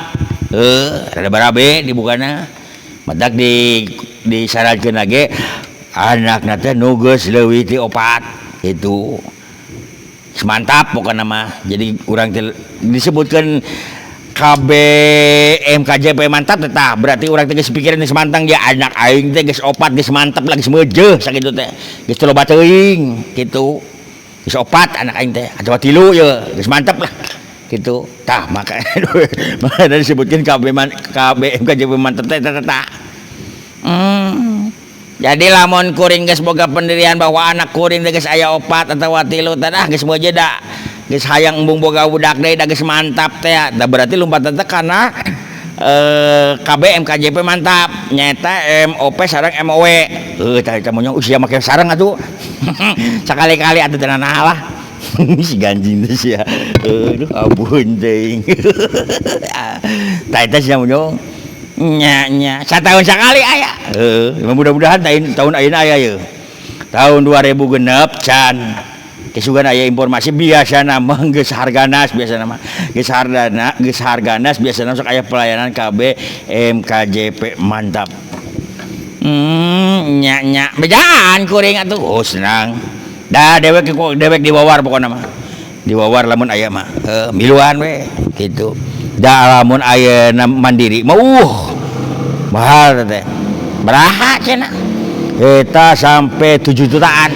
Speaker 1: Rada barabe dibukana. Matak di disarankeun ge anakna teh nu geus leuwih ti opat gitu. Mantap pokokna mah. Jadi urang teh disebutkeun KB MKJP mantap teh berarti urang teh geus pikiran geus mantang ya anak aing teh geus opat geus mantap lah geus meujeuh sakitu teh. Geus teu loba teuing kitu. Geus opat anak aing teh atawa tilu ye geus mantap lah gitu. Tah maka maka disebutkeun KB KB MKJP mantap teh teh. Jadi lamun kuring geus boga pendirian bahwa anak kuring teh geus aya opat atawa tilu teh ah geus meujeuh da geus hayang embung boga budak deui da geus mantap teh. Da berarti lompatan teh kana KB MKJP mantap nyaeta MOP sareng MOW. Tah eta monyong usia make sareng atuh. Sakali-kali atuh teu nanaha lah. Si ganjing teh sia. Aduh ampun teuing. Tah eta sia monyong. Nya nya satahun sakali aya. Heuh, mudah-mudahan tahun ayeuna aya ye. Tahun 2000 genep can. Kisugan aya informasi biasana mah geus harganas biasana mah. Geus hargana, geus harganas biasana sok aya pelayanan KB MKJP mantap. Nya nya bejaan kuring atuh. Oh senang. Da dewek dewek diwawar pokona mah. Diwawar lamun aya mah. Miluan we kitu. Da lamun ayeuna mandiri mah mahal teh. Baraha cenah? Eta sampai 7 jutaan.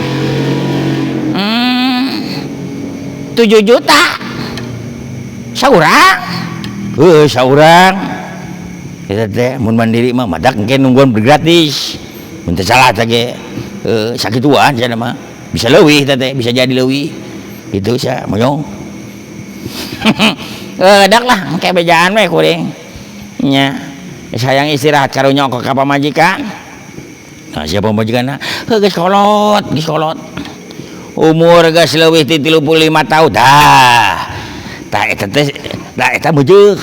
Speaker 1: 7 juta. Saurang? Heuh, saurang. Eta teh mun mandiri mah madak engke nungguan gratis. Mun teu salah teh ge. Sakituan cenah mah. Bisa leuwih teh teh, bisa jadi leuwih. Itu sia monyong. Dak lah engke bejaan we kuring. Nya. Sayang istirahat karunya ka pamajikan. Nah, siapa pamajikanna? Heuh geus kolot, geus kolot. Umur geus leuwih ti 35 tahun. Dah. Tah eta teh tah eta meujeuh.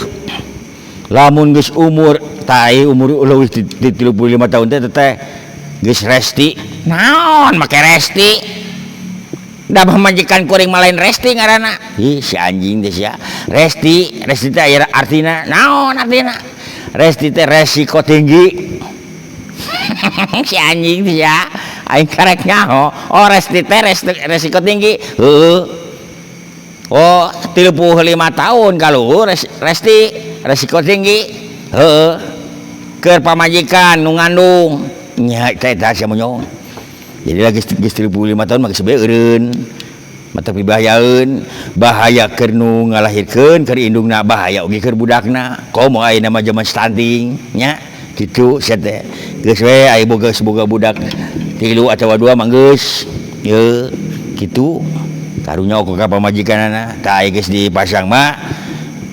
Speaker 1: Lamun geus umur tah umur leuwih ti 35 tahun teh teh geus resti. Naon make resti? Da pamajikan kuring mah lain resti ngaranna. Ih si anjing teh sia. Resti, resti teh aya artina. Naon artina? Resti teh resiko tinggi. Si anjing sia, aing karek nyaho. Oh, resti teh resiko tinggi. Heeh. Oh, 35 tahun kaluhur resti resiko tinggi. Heeh. Keur pamajikan nu ngandung. Nya teh eta sia monyong. Jadi lagi geus 35 tahun mah geus eureun. Mata pibahayaeun, bahaya keur nu ngalahirkeun, keur indungna bahaya oge keur budakna. Komo ayeuna mah jaman stunting nya, kitu sia teh. Geus we aya boga boga budak 3 atawa 2 mah geus. Ye, kitu. Karunya oge ka pamajikanana. Tah aya geus dipasang mah,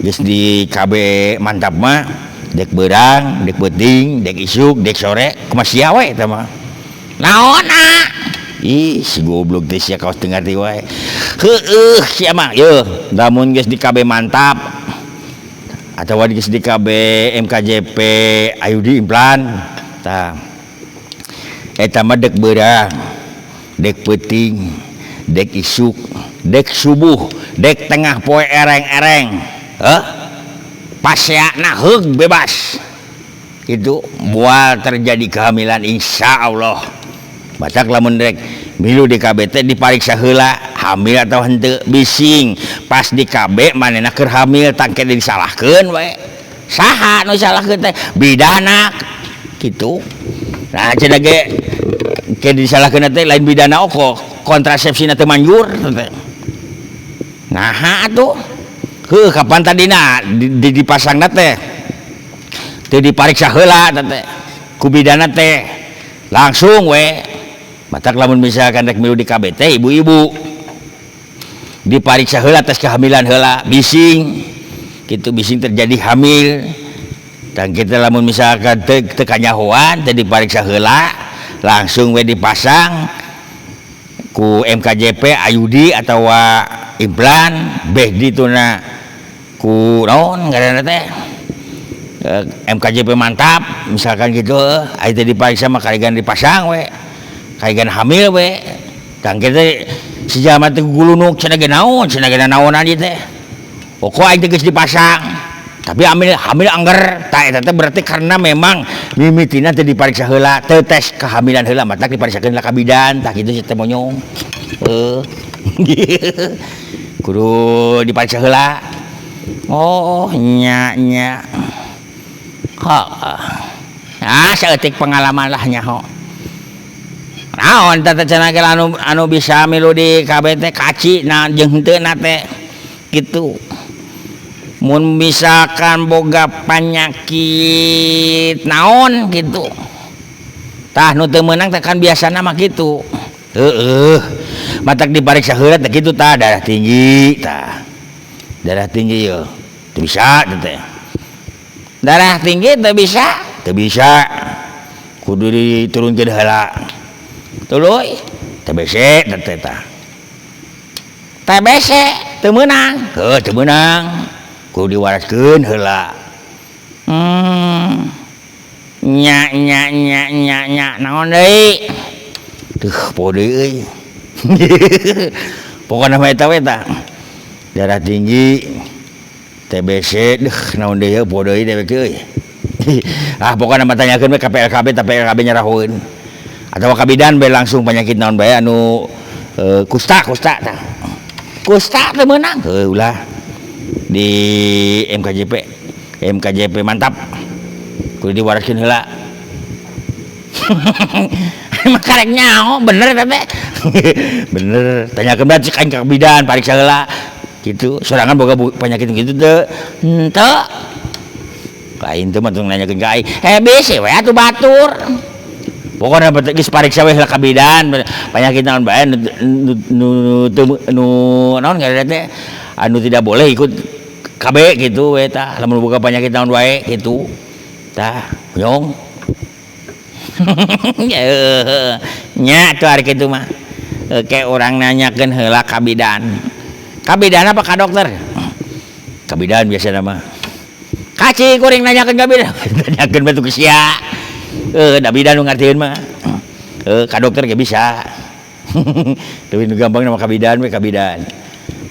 Speaker 1: geus di KB mantap mah, dek beurang, dek peuting, dek isuk, dek sore, kumaha sia we eta mah. Naon ah? Ih, si goblok teh sia kaos teu ngarti wae. Heueuh sia mah, yeuh, lamun geus di KB mantap atawa geus di KB MKJP IUD implan. Tah. Eta mah dek beurang, dek peuting, dek isuk, dek subuh, dek tengah poe ereng-ereng. Heuh. Paseana heug bebas. Itu moal terjadi kehamilan insyaallah. Batak lamun rek milu di KB teh dipariksa heula hamil atau henteu, bising pas di KB manehna keur hamil tangke disalahkeun we. Saha nu salahkeun teh? Bidana kitu. Nah cenah ge ke disalahkeun teh lain bidana oko kontrasepsina teh manjur teh. Naha atuh? Heuh kapan tadina dipasangna teh teu dipariksa heula teh ku bidana teh langsung we. Matak lamun misalkan rek milu di KB teh ibu-ibu dipariksa heula tes kehamilan heula bising kitu, bising terjadi hamil. Dan kita lamun misalkan teu kanyahoan teh dipariksa heula langsung we dipasang ku MKJP IUD atawa implan beh dituna ku naon ngaranna teh MKJP mantap misalkan gitu, aya teh dipariksa mah karigan dipasang we. Kaigan hamil we. Tang kita si jalma teh gulunuk cenah ge naon, cenah ge naonan ieu teh. Pokok aing teh geus dipasang. Tapi hamil hamil angger. Tah eta teh berarti karena memang mimitina teh dipariksa heula, teu tes kehamilan heula, matak dipariksakeun heula ka bidan, tah kitu si teh monyong. Heuh. Kudu dipariksa heula. Oh, nya nya. Heeh. Ah, saeutik pengalaman lah nyaho. Naon teh cenah ge anu bisa milu di KB teh kaci na jeung henteu na teh kitu. Mun misalkan boga panyakit naon kitu. Tah nu teu meunang teh kan biasana mah kitu. Heueuh. Matak dipariksa heula teh kitu tah darah tinggi tah. Darah tinggi yeuh. Teu bisa teh. Darah tinggi teu bisa, teu bisa. Kudu diturunkeun heula. Tuluy TBC teh tah. TBC teu meunang. Heuh teu meunang. Kudu diwaraskeun heula. Nya nya nya nya nya naon deui? Teuh poho deui euy. Pokona mah eta we tah. Darah tinggi, TBC, deuh naon deui poho deui dewek euy. Ah pokona mah tanyakeun we ka PLKB, tah PLKB nyarahoeun. Atawa ka bidan bae langsung penyakit naon bae anu kusta kusta tah. Kusta teu meunang. Heuh ulah di MKJP. MKJP mantap. Kudu diwaraskeun heula. Emang karek nyaho bener eta teh. Bener, tanyakeun bae cek aing ka bidan pariksa heula. Kitu, sorangan boga penyakit kitu teu? Henteu. Lain teu mah tong nanyakeun ka aing. Heh bisi we atuh batur. Pokona geus pariksa we heula ka bidan, penyakit naon bae nu teu nu naon ngaranna teh anu tidak boleh ikut KB kitu we tah, lamun boga penyakit naon wae kitu. Tah, nyong. Nya atuh ari kitu mah. Ke urang nanyakeun heula ka bidan. Ka bidan apa ka dokter? Ka bidan biasana mah. Kaci kuring nanyakeun ka bidan. Nanyakeun bae tuh sia. Da bidan nu ngartieun mah. Ka dokter ge bisa. Tapi nu gampang mah ka bidan we ka bidan.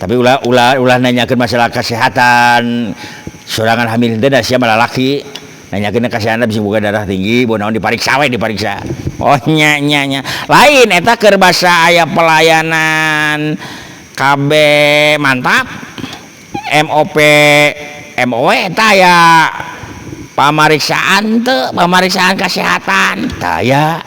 Speaker 1: Tapi ulah ulah ulah nanyakeun masalah kesehatan sorangan hamil teh da sia mah lalaki. Nanyakeun ka sana bisa boga darah tinggi, boga naon, dipariksa we, dipariksa. Oh, nya nya nya. Lain eta keur basa aya pelayanan KB mantap. MOP MOW eta aya pamariksaan teu, pamariksaan kesehatan? Tah aya.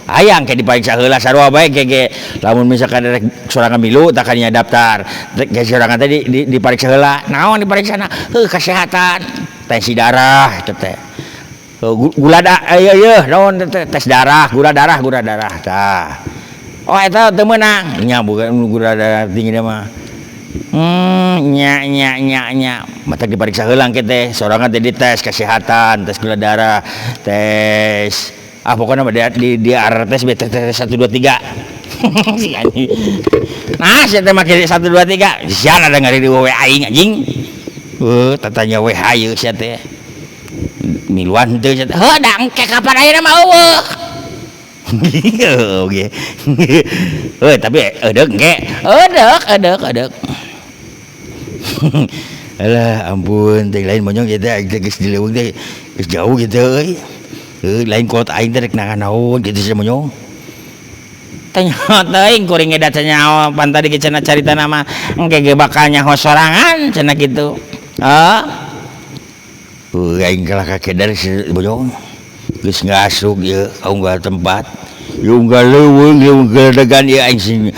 Speaker 1: Aya engke dipariksa heula, sarua bae ge ge lamun misalkan rek sorangan milu tah kadinya daftar. Rek ge sorangan teh dipariksa heula. Naon dipariksana? Heuh, kesehatan, tensi darah eta teh. Gula da ieu ieu naon teh, tes darah, gula darah, gula darah tah. Oh, eta teu meunang. Nya bukan gula darah tinggi mah. Nya nya nya nya. Matak dipariksa heula engke teh, sorangan teh dites kesehatan, tes gula darah, tes ah pokoknya mah di tes tes tes 1 2 3. Si anjing. Nah, sia teh make 1 2 3. Sia ada ngari di we aing anjing. Heuh, tatanya we hayu sia teh. Miluan teu sia teh. Heuh, da engke kapan ayeuna mah euweuh. Oke. Heuh, tapi eudek engke. Eudek, eudek, eudek. Alah, ampun, teh lain monyong ieu teh, aing teh geus di leuweung teh geus jauh gitu euy. Heuh, lain kolot aing teh rek naon kitu sia monyong. Teh nyaho teuing kuring ge da teu nyaho, pan tadi ge cenah caritana mah engke ge bakal nyaho sorangan cenah kitu. Heuh. Heuh, aing kalah ka keder si monyong. Geus ngasuk ieu ka unggal tempat. Ieu unggal leuweung, ieu unggal degan ieu aing sing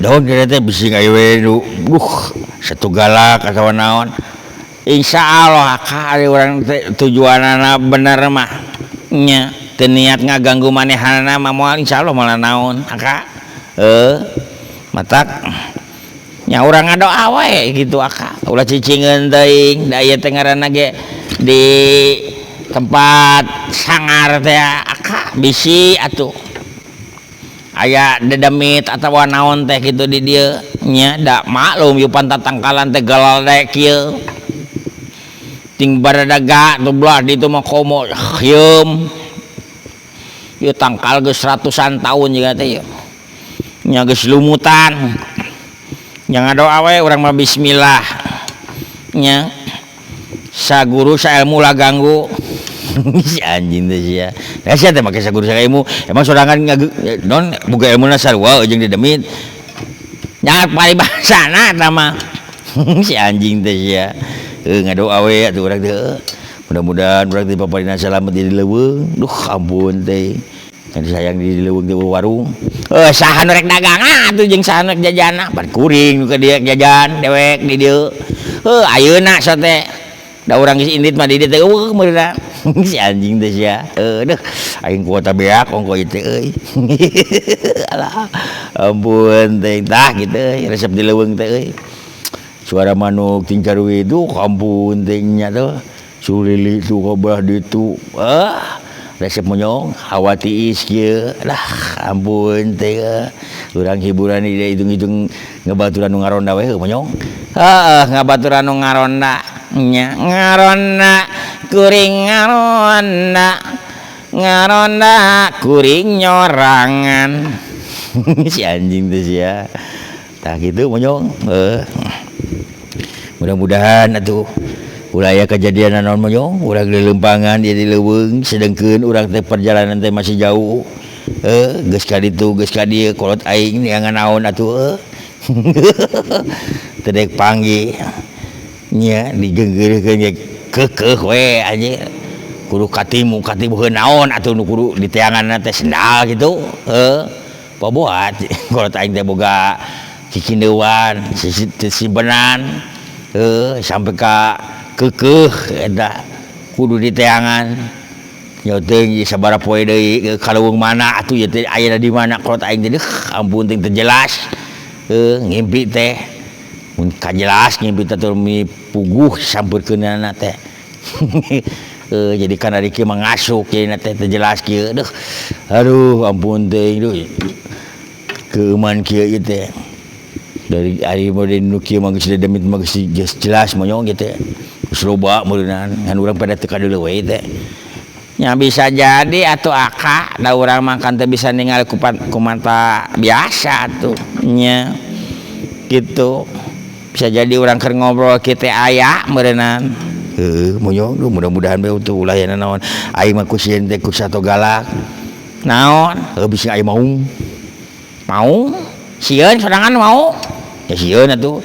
Speaker 1: daun kira teh bisi aya we nu duh satu galak atawa naon. Insya Allah ka ari urang teh tujuanana bener mah nya teu niat ngaganggu manehanana mah moal, insyaallah moal naon aka. Heuh, matak nya urang ngadoa we kitu aka, ulah cicingeun teuing da ieu teh ngaranna ge di tempat sangar teh aka, bisi atuh aya dedemit atawa naon teh kitu di dieu nya, da maklum ieu pan tatangkalan teh galalde kieu ting baradaga tuh belah ditu mah komo hieum ieu tangkal geus ratusan tahun juga teh ieu nya, geus lumutan. Nya ngadoa we urang mah, bismillah nya, saguru saelmu lah ganggu si anjing teh sia. Ya sia teh make saguru sailmu, emang sorangan non boga ilmuna sarua jeung dedemit nya paribasana eta mah. Si anjing teh sia. Heuh, ngadoa we atuh urang teh, mudah-mudahan urang teh paparina salamet di leuweung. Duh, ampun teh. Kan sayang di leuweung teh warung. Heuh, saha nu rek dagang atuh jeung saha nu rek jajanna? Pan kuring nu ka dieu jajan dewek di dieu. Heuh, ayeuna so teh. Da urang geus indit mah di dieu teh euweuh meureunna. Si anjing teh sia. Heuh, deuh aing kuota beak ongko ieu teh euy. Alah, ampun teh tah kitu euy resep di leuweung teh euy. Suara manuk ting caruwi duh ampun teh nya tuh. Sulili tuh ka belah ditu. Ah, resep monyong hawa tiis kieu. Lah, ampun teh. Urang hiburan di dieu hitung-hitung ngebaturan nu ngaronda we monyong. Heeh, ngabaturan nu ngaronda nya, ngaronda kuring, ngaronda ngaronda kuring nyorangan. Si anjing teh sia. Tah kitu monyong. Heuh. Mudah-mudahan atuh ulah aya kejadian naon monyong, urang dilempangan di leuweung sedengkeun urang teh perjalanan teh masih jauh. Heuh, geus ka ditu geus ka dieu kolot aing neangan naon atuh heuh. Teu daek panggih nya digeunggeureuhkeun ge keukeuh we anjing. Kudu katimu katimu heuh naon atuh nu kudu diteanganna teh sendal kitu heuh. Pabuat kolot aing teh boga kikindeuan simpenan heuh sampai ka keukeuh eta kudu diteangan. Nya teuing sabaraha poe deui ka leuweung mana atuh ieu teh, aya di mana kolot aing teh, deuh ampun teh teu jelas. Heuh, ngimpi teh mun kajelas ngimpi teh mi puguh sampeurkeunana teh. Heuh, jadi kana kieu mah ngasuk jadina teh teu jelas kieu, deuh aduh ampun teuing, duh keueuman kieu ieu teh. Dari ari model nu kieu mah geus dedemit mah geus jelas monyong ieu teh. Geus loba meureunan ngan urang pada teu kadeuleu we teh. Nya bisa jadi atuh aka, da urang mah kan teu bisa ningali ku mata biasa atuh nya kitu. Bisa jadi urang keur ngobrol kieu teh aya meureunan. Heuh monyong duh mudah-mudahan bae teu ulah aya naon. Aing mah ku sieun teh ku sato galak. Naon? Heuh bisi aing maung. Maung? Sieun sorangan mau? Ya sieun atuh.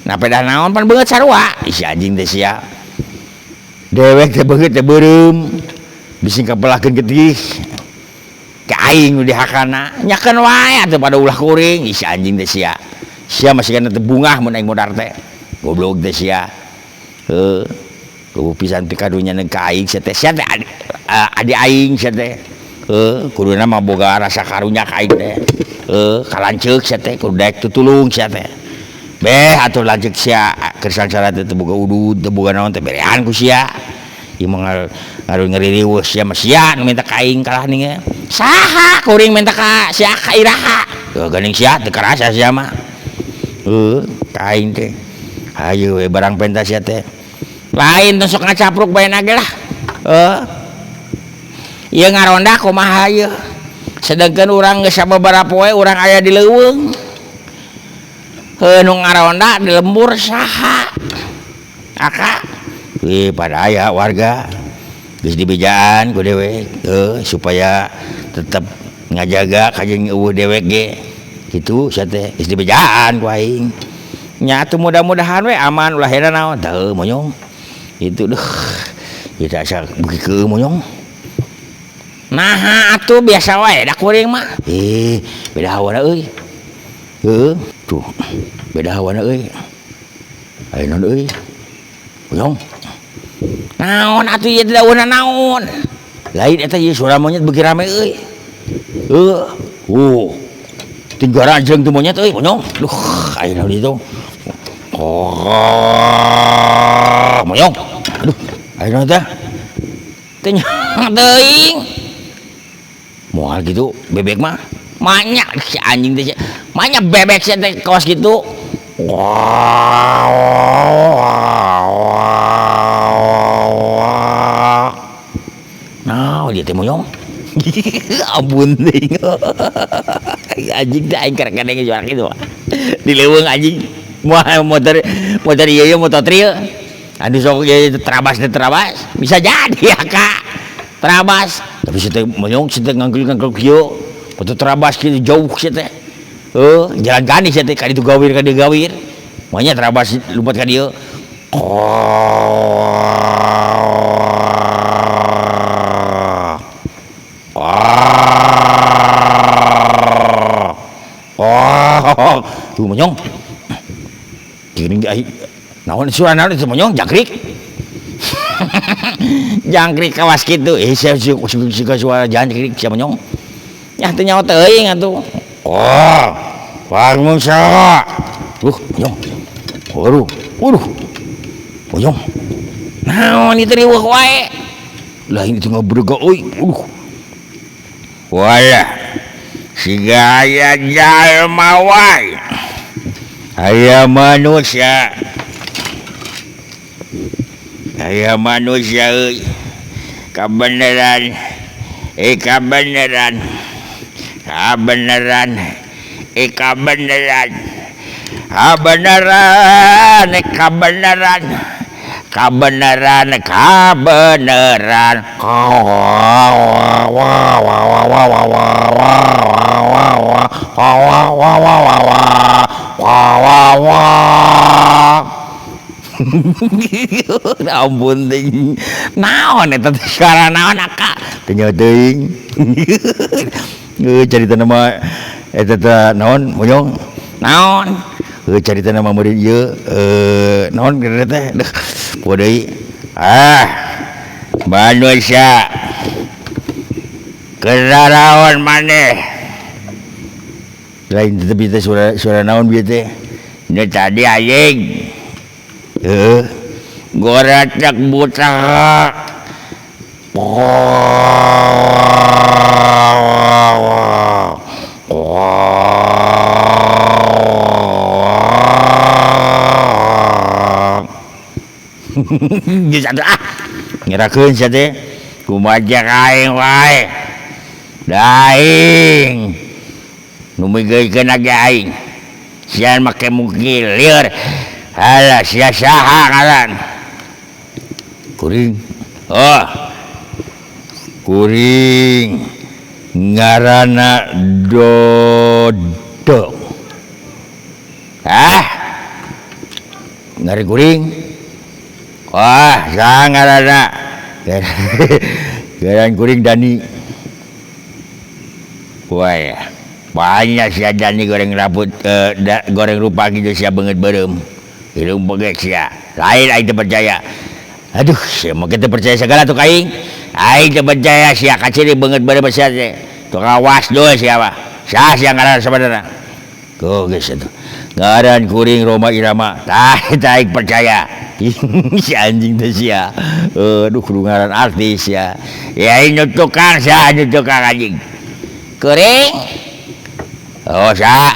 Speaker 1: Nah pedah naon pan beungeut sarua. Ih si anjing teh sia. Dewek teh beungeut teh beureum. Bisi kapelahkeun getih. Ka aing nu dihakana. Nyakeun wae atuh pada ulah kuring. Ih si anjing teh sia. Sia masih kana teh bungah mun aing modar teh. Goblok teh sia. Heuh. Kubu pisan pikadunya ka aing sia teh. Sia teh adi aing sia teh. Heuh, kuduna mah boga rasa karunya ka aing teh. Heuh, kalanceuk sia teh kudu daek tutulung sia teh. Beh atuh lanceuk sia keur sangsara teh teu boga udud, teu boga naon teh berean ku sia. Ieu mah ngaruh ngaririweuh sia mah sia nu minta ka aing kalah ning ge. Saha kuring minta ka sia ka iraha? Heuh geuning sia teu karasa sia mah. Heuh, ka aing teh. Hayu we barang penta sia teh. Lain teh sok ngacapruk bae na ge lah. Heuh. Ieu ngaronda kumaha ieu? Sedengkeun urang geus sababaraha poe urang aya di leuweung. Heuh nu ngaronda di lembur saha? Aka. Wih pada aya warga geus dibejaan ku dewek heuh supaya tetep ngajaga kajeun eueuh dewek ge. Kitu sia teh geus dibejaan ku aing. Nya atuh mudah-mudahan we aman ulah hera naon tah heuh monyong. Itu deuh. Ieu teh asa beuki keueuh monyong. Naha atuh biasa wae da kuring mah. Ih, beda hawana euy. Heuh, tuh beda hawana euy. Aya naon euy? Monyong. Naon atuh ieu teh daunna naon? Lain eta ieu suara monyet beuki rame euy. Heuh, tinggaran jeung teu monyet euy, monyong. Duh, aya naon itu? Oh, monyong. Aduh, aya naon teh? Teu nyaho teuing. Moal gitu bebek mah. Banyak si anjing teh. Banyak bebek sia teh kawas gitu. Nah, dia teh monyong. Ampun teuing. Anjing teh aing karek kadenge suara kitu. Di leuweung anjing. Moal motor motor ieu ieu motor trio. Anu sok ieu terabas teh terabas. Bisa jadi ya Kak. Terabas. Tapi si teh monyong si teh ngangkul-ngangkul kieu. Motor terabas kieu jauh si teh. Heuh, jalan kani si teh ka ditu gawir ka dieu gawir. Moalnya terabas lumpat ka dieu. Tuh monyong. Gini ai naon suara naon itu monyong jangkrik. Jangkrik kawas kitu. Sia suara jangkrik sia monyong. Nya teu nyaho teuing atuh. Oh, bangun sia. Monyong. Waduh, waduh. Monyong. Naon ieu teh riweuh wae. Lain itu ngabrega euy. Aduh. Walah. Siga aya jalma wae. Aya manusia. Aya manusia euy. Kabeneran. Kabeneran. Kabeneran. Kabeneran. Kabeneran, kabeneran. Kabeneran, kabeneran. Ampun teuing. Naon eta teh suara naon aka? Teu nyaho teuing. Heuh caritana mah eta teh naon monyong? Naon? Heuh caritana mah meureun ieu naon geura teh? Deuh, poho deui. Ah, manusia. Keraraon maneh. Lain teh teh suara naon bieu teh? Nu tadi aing. Heuh. Goratak buta. Geus atuh ah. Ngerakeun sia teh. Kumaha aing wae. Da aing nu migeuykeun ge aing. Sia make mungkin lieur. Alah sia saha ngaran. Kuring. Oh. Kuring ngaranna Dodong. Ah. Ngaran kuring. Wah, saha ngaranna? Ngaran kuring Dani. Wah ya. Banyak sia Dani goreng rambut goreng rupa gitu sia beungeut beureum. Irung beget sia. Lain aing teu percaya. Aduh, sia mah teu percaya segala tuh ka aing. Aing teu percaya sia kaciri beungeut beureum sia teh. Tukang awas deui sia mah. Saha sia ngaranna sabenerna? Tuh geus atuh. Ngaran kuring Rhoma Irama. Tah eta aing percaya. Si anjing teh sia. Aduh kudu ngaran artis sia. Ya aing nu tukang sia nu tukang anjing. Kuring. Oh saha?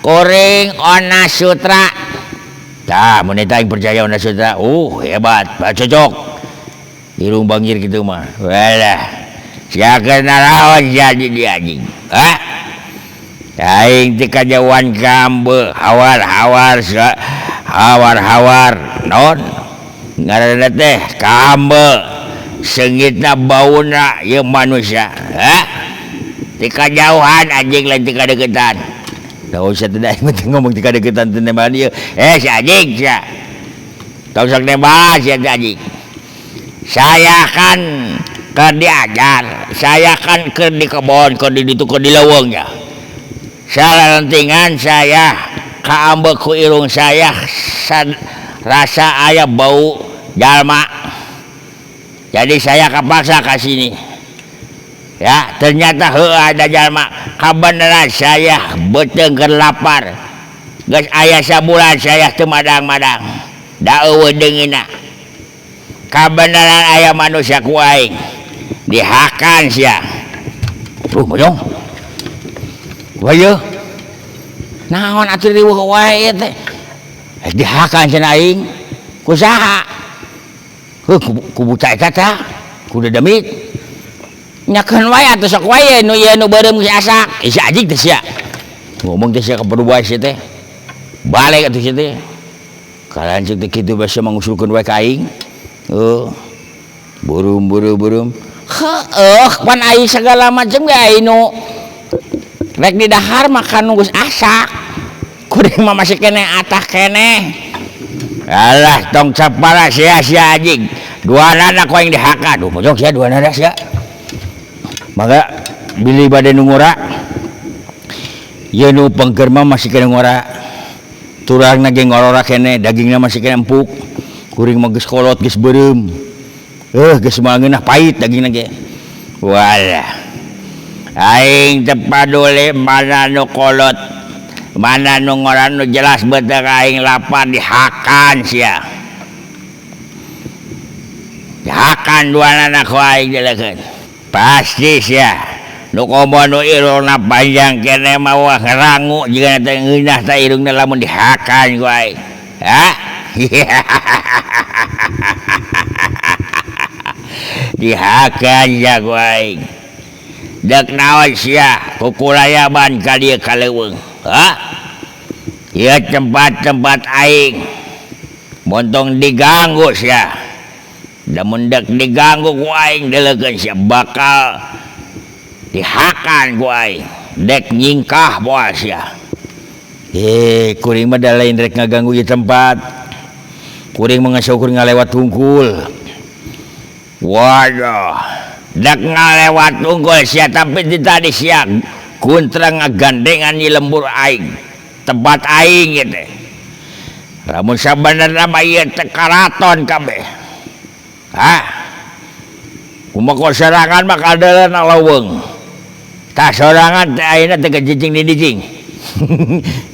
Speaker 1: Kuring Ona Sutra. Tah mun eta aing percaya Ona Sutra. Hebat, cocok. Irung bangir kitu mah. Walah. Sia keur naraon sia di dieu anjing. Hah? Aing teh kajauhan kambe, hawar-hawar hawar-hawar naon? Ngaranna teh kambe. Seungitna bauna ieu manusia. Hah? Teh kajauhan anjing lain teh kadeukeutan. Tah usah teh aing mah ngomong teh kadeukeutan teh nembalan ieu. Si anjing sia. Tong sok nembalan sia teh anjing. Saya kan keur diajar, saya kan keur di kebon, keur di ditu keur di leuweung ya. Salentingan saya kaambek ku irung saya rasa aya bau jalma. Jadi saya kepaksa ka sini. Ya, ternyata heuh ada jalma. Kabeneran saya beuteung keur lapar. Geus aya sabulan saya teu madang-madang. Da eueuh deungeunna. Kabeneran aya manusia ku aing. Dihakan sia. Mojong. Wah ieu. Naon atuh riweuh wae ieu teh? Dihakan cenah aing. Ku saha? Heuh ku buta eta tah. Ku dedemit. Nyakeun wae atuh sok wae nu ieu nu beureum geus asak. Si anjing teh sia. Ngomong teh sia kapedu wae sia teh. Balik atuh sia teh. Kalancik teh kitu bae sia mangusulkeun wae ka aing. Heuh. Beureum beureum beureum. Heueuh pan aing segala macam ge aing nu rek di dahar makan nu geus asak. Kuring mah masih keneh atah keneh. Alah tong sapara sia-sia anjing. Duanana ku aing dihakan. Duh mojong sia duanana sia. Mangga bilih bade nu ngora. Ieu nu pengker mah masih keneh ngora. Turangna ge ngorora keneh, dagingna masih keneh empuk. Kuring mah geus kolot geus beureum. Geus moal ngeunah pahit dagingna ge. Walah. Aing teu paduli mana nu kolot, mana nu ngora nu jelas beuteung aing lapar dihakan sia. Dihakan duanana ku aing dileukeun. Pasti sia. Nu komo nu irungna panjang keneh mah wah ngerangu jiga teh ngeunah teh irungna lamun dihakan ku aing. Hah? Dihakan sia ku aing. Dek naon sia kukulayaban ka dieu ka leuweung. Hah? Ieu tempat-tempat aing. Montong diganggu sia. Lamun dek diganggu ku aing dileukeun sia bakal dihakan ku aing. Dek nyingkah moal sia. Kuring mah da lain rek ngaganggu ieu tempat. Kuring mah ngaseukur ngalewat hungkul. Waduh, dek ngalewat hungkul sia tapi di tadi sia kuntrang ngagandengan ieu lembur aing. Tempat aing ieu teh. Lamun sabenerna mah ieu teh karaton kabeh. Hah? Kumaha sorangan mah kadeuleuna leuweung. Tah sorangan teh ayeuna teh kecicing di dicing.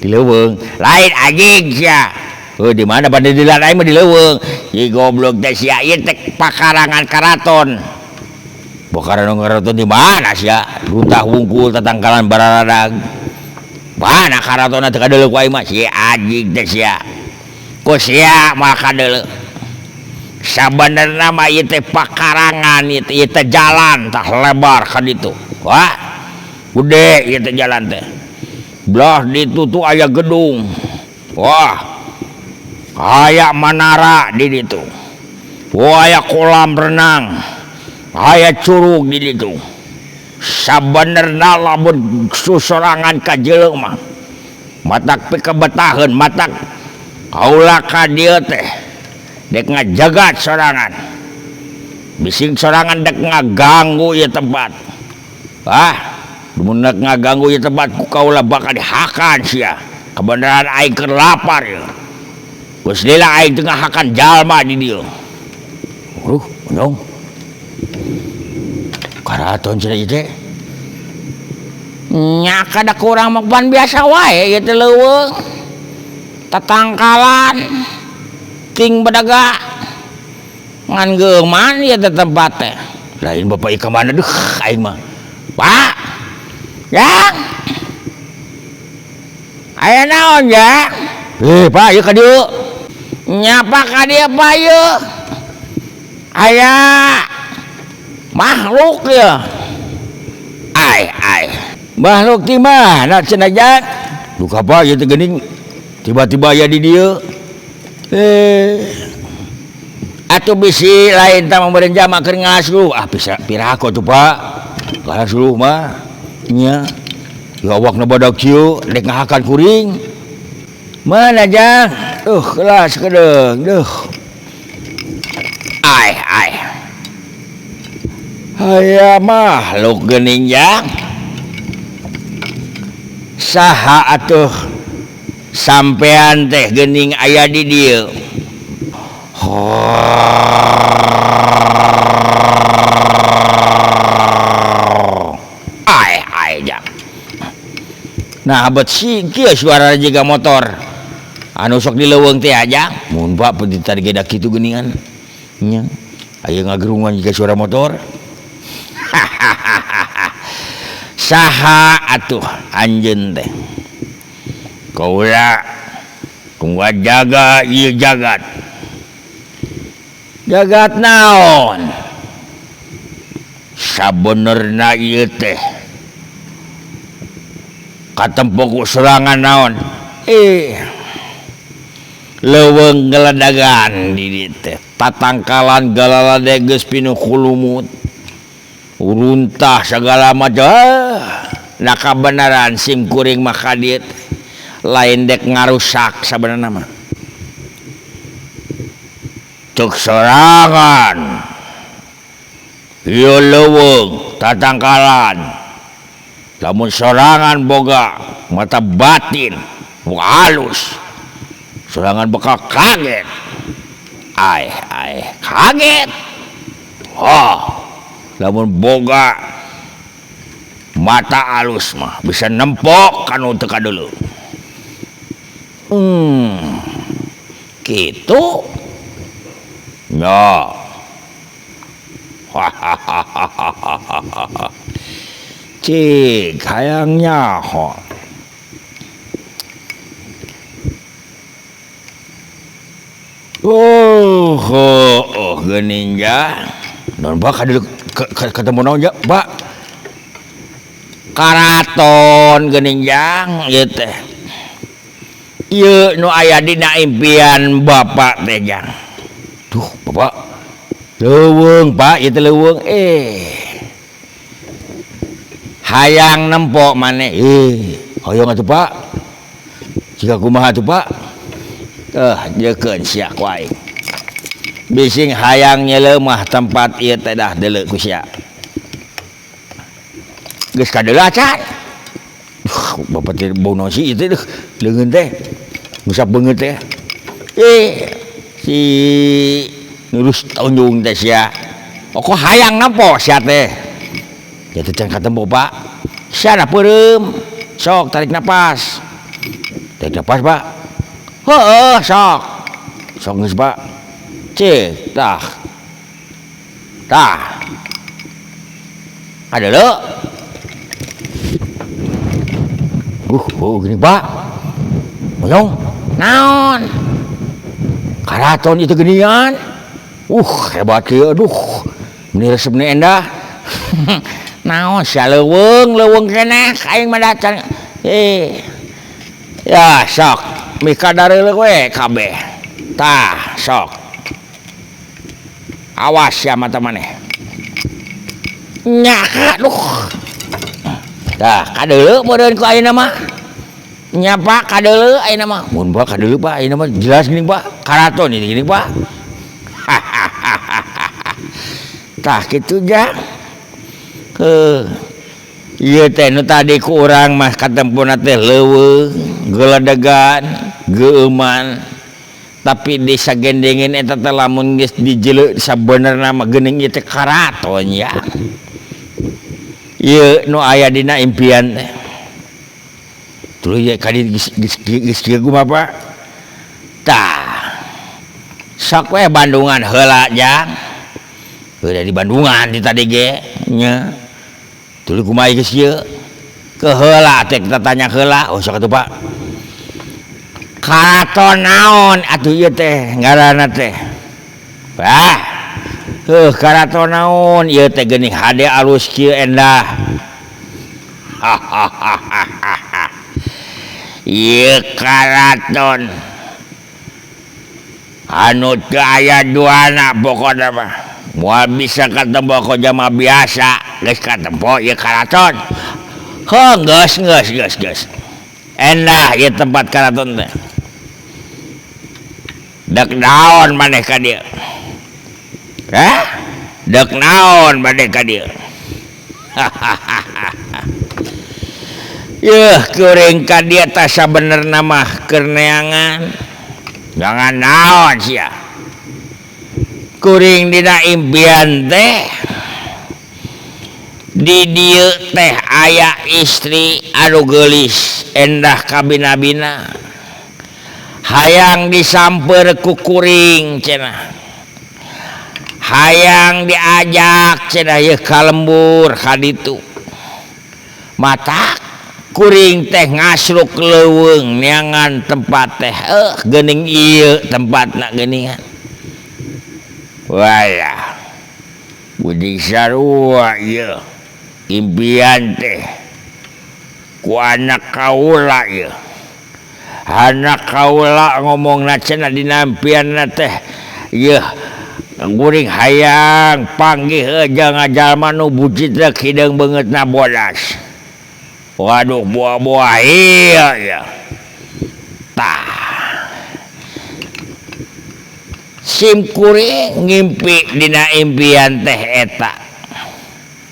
Speaker 1: Di leuweung. Lain anjing sia. Heuh di mana padedilan aing mah di leuweung. Si goblok teh sia ieu teh pakarangan karaton. Pakarangan karaton di mana sia? Runtah wungkul tatangkalan bararadag. Mana karatonna teh kadeuleu ku aing mah si anjing teh sia. Ku sia mah kadeuleu. Sabenerna mah ieu teh pakarangan ieu teh jalan tah lebar ka ditu. Wah. Gede ieu teh jalan teh. Belah ditu tuh aya gedung. Wah. Aya manara di ditu. Wah aya kolam renang, aya curug di ditu. Sabenerna lamun susorangan ka jelema mah matak pikabetaheun matak kaula ka dieu teh dek ngajagat sorangan. Bising sorangan dek ngaganggu ieu tempat. Ah, mun dek ngaganggu ieu tempat ku kaula bakal dihakan sia. Kebenaran aing keur lapar ieu. Geus lila aing teu ngahakan jalma di dieu. Aduh, onyong. Karaton cenah ieu teh. Nya kada kurang mah pan biasa wae ieu teh leuweung. Tatangkalan ting bedaga. Ngan geuman ieu teh tempat teh. Lain bapak ieu ka mana deuh aing mah. Pak. Jang. Aya naon, Jang? Pak, ieu ka dieu. Nya Pak ka dieu Pak ieu. Aya makhluk ya. Ai ai. Makhluk di mana cenah Jang? Duka Pak ieu teh geuning tiba-tiba aya di dieu. Atuh bisi lain tah meureun jama keur ngasluh. Ah bisa pirako tuh Pak. Ngasluh mah nya. Ya awakna badag kieu rek ngahakan kuring. Mana Jang? Duh kelas kedeung duh. Ai ai. Aya makhluk geuning Jang. Saha atuh sampean teh geuning aya di dieu. Ai ai Jang. Nah abet si kieu suara jiga motor. Anu sok di leuweung teh aja. Mun Pak tadi ge da kitu geuningan. Nya. Aya ngagerungan jiga suara motor. Saha atuh anjeun teh. Kaula tunggu jaga ieu jagat. Jagat naon? Sabenerna ieu teh katempo ku serangan naon? Leuweung geledagan di dieu teh. Tatangkalan galalade geus pinuh ku lumut. Runtah segala macam. Nah kabenaran sim kuring mah ka dieu lain dek ngarusak sabenerna mah. Cek sorangan ieu leuweung tatangkalan. Lamun sorangan boga mata batin halus. Sorangan bakal kaget. Ai ai kaget. Oh, lamun boga mata alus mah bisa nempok kanu teu kadeuleu. Kitu. Nya. Cik hayang nyaho. Oh, oh, geuning ja. Naon Pak kadeuleu ketemu naon ja, Pak? Karaton geuning jang ieu teh. Ieu nu aya dina impian bapak teh jang. Duh, bapak. Leuweung, Pak, ieu teh leuweung. Hayang nempo maneh. Hoyong atuh, Pak. Jika kumaha atuh, Pak? Jeukeun sia ku aing. Bising hayang nyelemah tempat ieu teh dah deuleu ku sia. Geus kadeuleu acan. Bapak teh bau naon sih ieu teh deuh, leungeun teh. Ngusap beungeut teh. Si nurus tonjung teh sia. Oko hayang nempo sia teh. Ya teh can katempo, Pak. Sia da peureum. Sok tarik napas. Tarik napas, Pak. Heueuh, sok. Sok geus, Pak. Cik, tah. Tah. Kadeuleu. Gini, Pak. Monyong. Naon? Karaton itu genian. Hebat kieu, aduh. Meni resep ni endah. Naon sia leuweung, leuweung keneh aing mah dacan. Ya, sok. Mika dareuleuh we kabeh. Tah, sok. Awas ya mata maneh. Nya aduh. Tah kadeuleu meureun ku ayeuna mah. Nya Pak kadeuleu ayeuna mah. Mun Pak kadeuleu Pak ayeuna mah jelas geuning Pak. Karaton ini geuning Pak. Tah kitu ja. Heuh. Ieu teh nu tadi ku urang mah katempona teh leuweung, geledegan, geueuman. Tapi desa gendengin eta teh lamun geus dijeuleu sabenerna mah geuning ieu teh karaton ya. Ieu nu aya dina impian teh. Tuluy ye ka dieu geus geus geus kieu kumaha Pak? Tah. Sok we Bandungan heula jang. Heuh di Bandungan di tadi ge nya. Tuluy kumaha geus kieu? Ke heula teh kita tanya heula. Oh sok atuh Pak. Karaton naon atuh ieu teh ngaranna teh. Wah. Heuh karaton naon ieu teh geuning hade alus kieu endah. Ieu karaton anu teu aya duana pokona mah. Moal bisa katempo ku jalma biasa, geus katempo ieu karaton. Heuh geus geus geus geus. Endah ieu tempat karaton teh. Dek naon maneh ka dieu? Hah? Dek naon maneh ka dieu? Yeuh kuring ka dieu tah sabenerna mah keur neangan. Jangan naon sia. Kuring dina impian teh di dieu teh aya istri anu geulis endah kabina-bina. Hayang disamper ku kuring cenah. Hayang diajak cenah yeuh ka lembur ka ditu. Matak kuring teh ngasruk leuweung neangan tempat teh. Geuning ieu tempatna geuningan. Walah. Budi sarua ieu impian teh ku anak kaula ieu. Anak kaula ngomongna cenah dina impianna teh yeuh guring hayang panggih jeung jalma nu bucitna hideung beungeutna bodas. Waduh buah-buah ieu ya. Tah. Sim kuring ngimpi dina impian teh eta.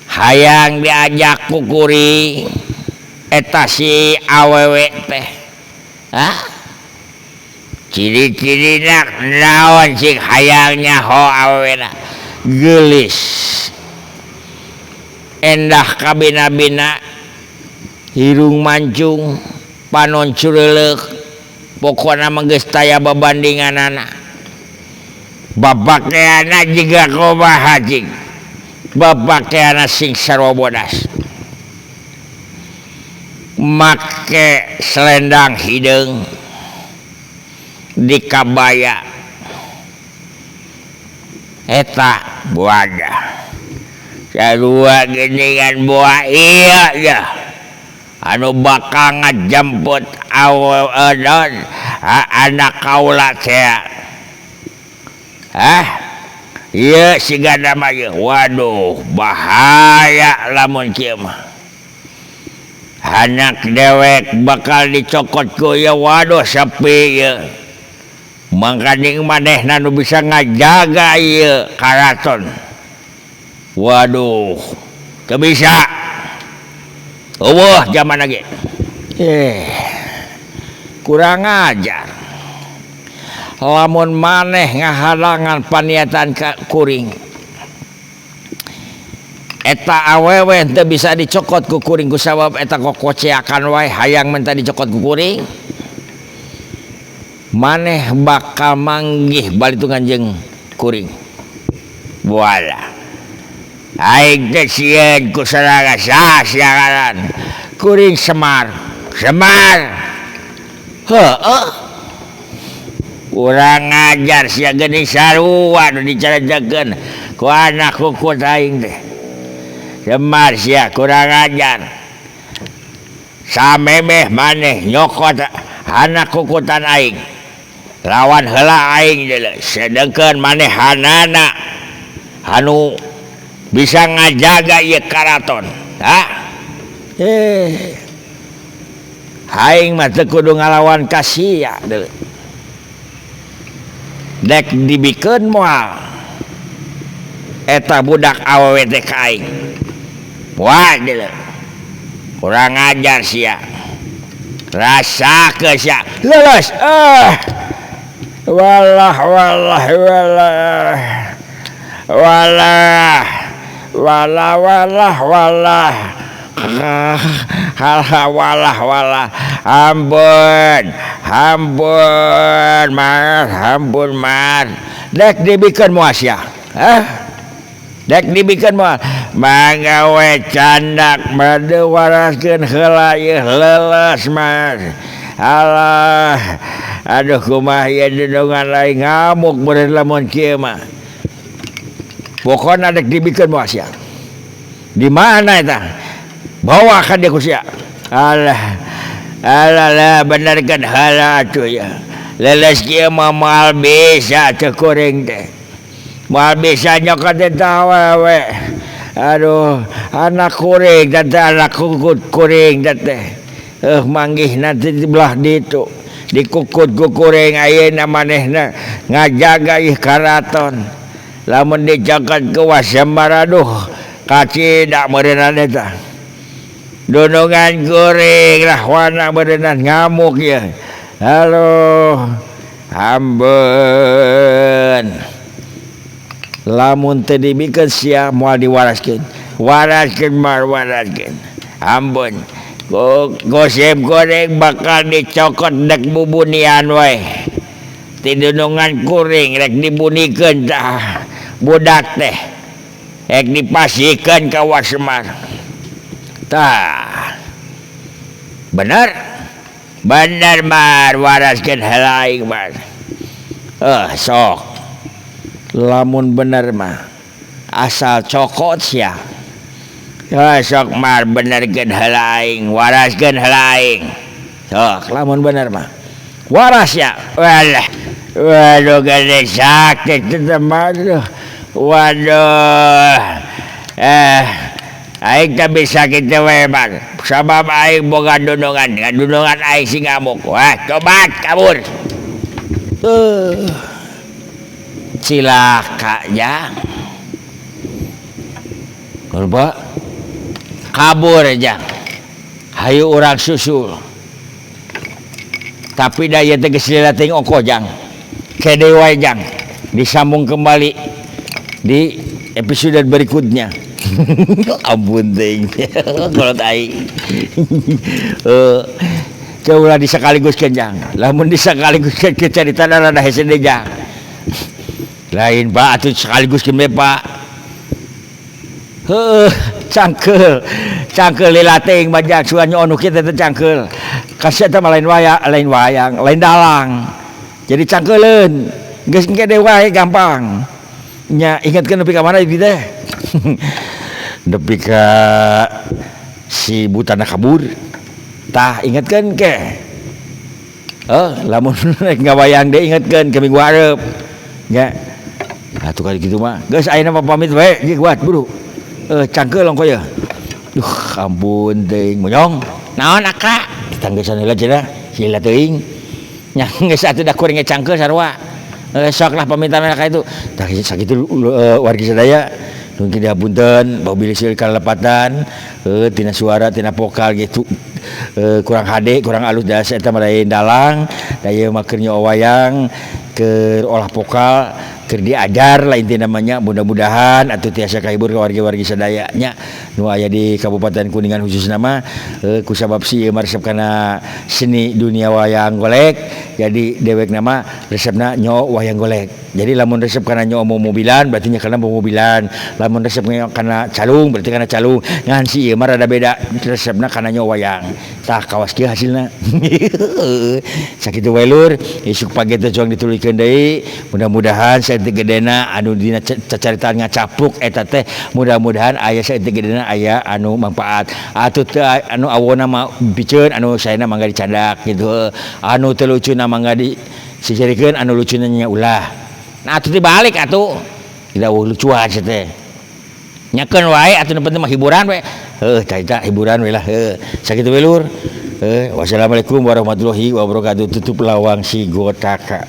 Speaker 1: Hayang diajak ku kuring eta si awewe teh. Hah? Ciri-cirina naon sing hayangnya ho awewena geulis endah kabina-bina hirung mancung panon cureuleuk pokona mah geus taya babandinganana bapakeana jiga kumaha cing bapakeana sing sarua bodas make selendang hideung di kabaya eta buadah sarua geuningan buah ieu ya anu bakal ngajemput awewe anak kaula teh. Hah? Ieu sigana mah ieu. Waduh bahaya lamun kieu mah. Anak dewek bakal dicokot ku ieu waduh sepi ieu. Mangkaning manehna nu bisa ngajaga ieu karaton. Waduh, teu bisa. Eueuh jaman lagi. Kurang ajar. Lamun maneh ngahalangan paniatan ka kuring. Eta awewe teu bisa dicokot ku kuring ku sabab eta kokoceakan wae hayang menta dicokot ku kuring. Maneh bakal manggih balitungan jeung kuring. Wala. Aing teh sieun ku sarana sasiaran. Kuring Semar. Semar. Heueuh. Urang ngajar sia geuning sarua nu dicarejekeun ku anak kukut aing teh. Semar sia kurang ajar. Samemeh maneh nyokot anak kukutan aing. Lawan heula aing deuleu sedengkeun manehanana. Anu bisa ngajaga ieu karaton. Ha? Aing mah teu kudu ngalawan ka sia deui. Dek dibikeun moal eta budak awewe teh ka aing. Wah deui. Kurang ajar sia. Rasakeun sia. Leuleus. Walah walah walah. Walah. Walah walah walah. Halah walah walah. Ampun. Ampun Mar, ampun Mar. Dek dibikeun moal sia. Hah? Dek dibikeun moal. Mangga we candak bade waraskeun heula ieu leuleus Mar. Alah. Aduh kumaha ieu dudungan lain ngamuk beureun lamun kieu mah. Pokona dek dibikeun moal sia. Di mana eta? Bawa ka dia ku sia. Alah. Alah lah benerkeun heula atuh ya. Leuleus kieu mah moal bisa teu kuring teh. Moal bisa nyokot eta awewe. Aduh, anak kuring teh anak kukut kuring teh. Manggih nanti di belah ditu. Dikukut ku kuring ayeuna manehna ngajaga ieu karaton. Lamun dicokot ku Wasemar aduh kacida meureunana eta. Dunungan kuring rahwana meureunana ngamuk ieu. Halo, ampun. Lamun teu dibikeun sia moal diwaraskeun. Waraskeun mar waraskeun. Ampun. Gosip kuring bakal dicokot dek bubunian we. Ti dunungan kuring rek dibunikeun tah budak teh. Rek dipasikeun ka Wasemar. Tah. Bener? Bener Mar, waraskeun heula aing Mar. Sok. Lamun bener mah asal cokot sia. Sok Mar benerkeun heula aing, waraskeun heula aing. Sok lamun bener mah. Waras ya. Walah. Waduh gede sakit teh mah. Waduh. Aing teh bisa kitu we Mar. Sabab aing boga dunungan, dunungan aing sing ngamuk. Wah, tobat kabur. Cilaka jang. Kurba kabur jang. Hayu urang susul. Tapi da ieu teh geus lila teuing ongkoh jang. Kede wae jang. Disambung kembali di episode berikutnya. Ampun teuing. Kolot aing. Ulah disakaliguskeun jang. Lamun disakaliguskeun ke caritana rada hese deui jang. Lain Pak atuh sakaliguskeun we Pak. Heuh, cangkeul. Cangkeul lila teuing mah jang sugan anu kieu teh cangkeul. Kasih eta mah lain wayang, lain wayang, lain dalang. Jadi cangkeuleun. Geus engke deui wae gampang. Nya ingatkeun nepi ka mana ieu teh? Nepi ka si butana kabur. Tah ingatkeun ke. Lamun rek ngawayang deui ingatkeun ke minggu hareup. Nya. Atuh kali kitu mah. Geus ayeuna mah pamit we, ieu kuat buru. Cangkeul ongkoh ye. Duh, ampun teuing monyong. Naon aka? Ditanggesan heula cenah, sila teuing. Nya geus atuh da kuring ge cangkeul sarua. Sok lah pamitan ka itu. Tah sakitu wargi sadaya. Mungkin dihapunten, bau bilih seueur kalepatan, tina suara, tina vokal gitu. Kurang hade, kurang alus da eta mah lain dalang, da ieu mah keur nyoa wayang, keur olah vokal, keur diajar lah intina mah nya. Mudah-mudahan atuh tiasa kahibur ka wargi-wargi sadaya nya nu aya di Kabupaten Kuningan khususna mah kusabab si ieu mah resep kana seni dunia wayang golek, jadi dewekna mah resepna nyo wayang golek. Jadi lamun resep kana nyo mobilan berarti nya kana mobilan, lamun resep kana calung berarti kana calung. Ngan si ieu mah rada beda resepna kana nyo wayang. Tah kawas kieu hasilna. Sakitu wae lur, isuk pagi teh cuang dituluykeun deui. Mudah-mudahan saeutik gedena anu dina cacaritaan ngacapruk eta teh mudah-mudahan aya saeutik gedena aya anu manfaat. Atuh teu anu awona mah piceun, anu saena mangga dicandak gitu. Anu teu lucuna mangga disisirikeun, anu lucuna nya ulah. Nah atuh dibalik atuh. Tidak lucuan sia teh. Nyakeun wae atuh, nu penting mah hiburan we. Heuh, tah eta hiburan we lah, heuh. Sakitu we, Lur. Heuh, wassalamualaikum warahmatullahi wabarakatuh. Tutup lawang si gotaka.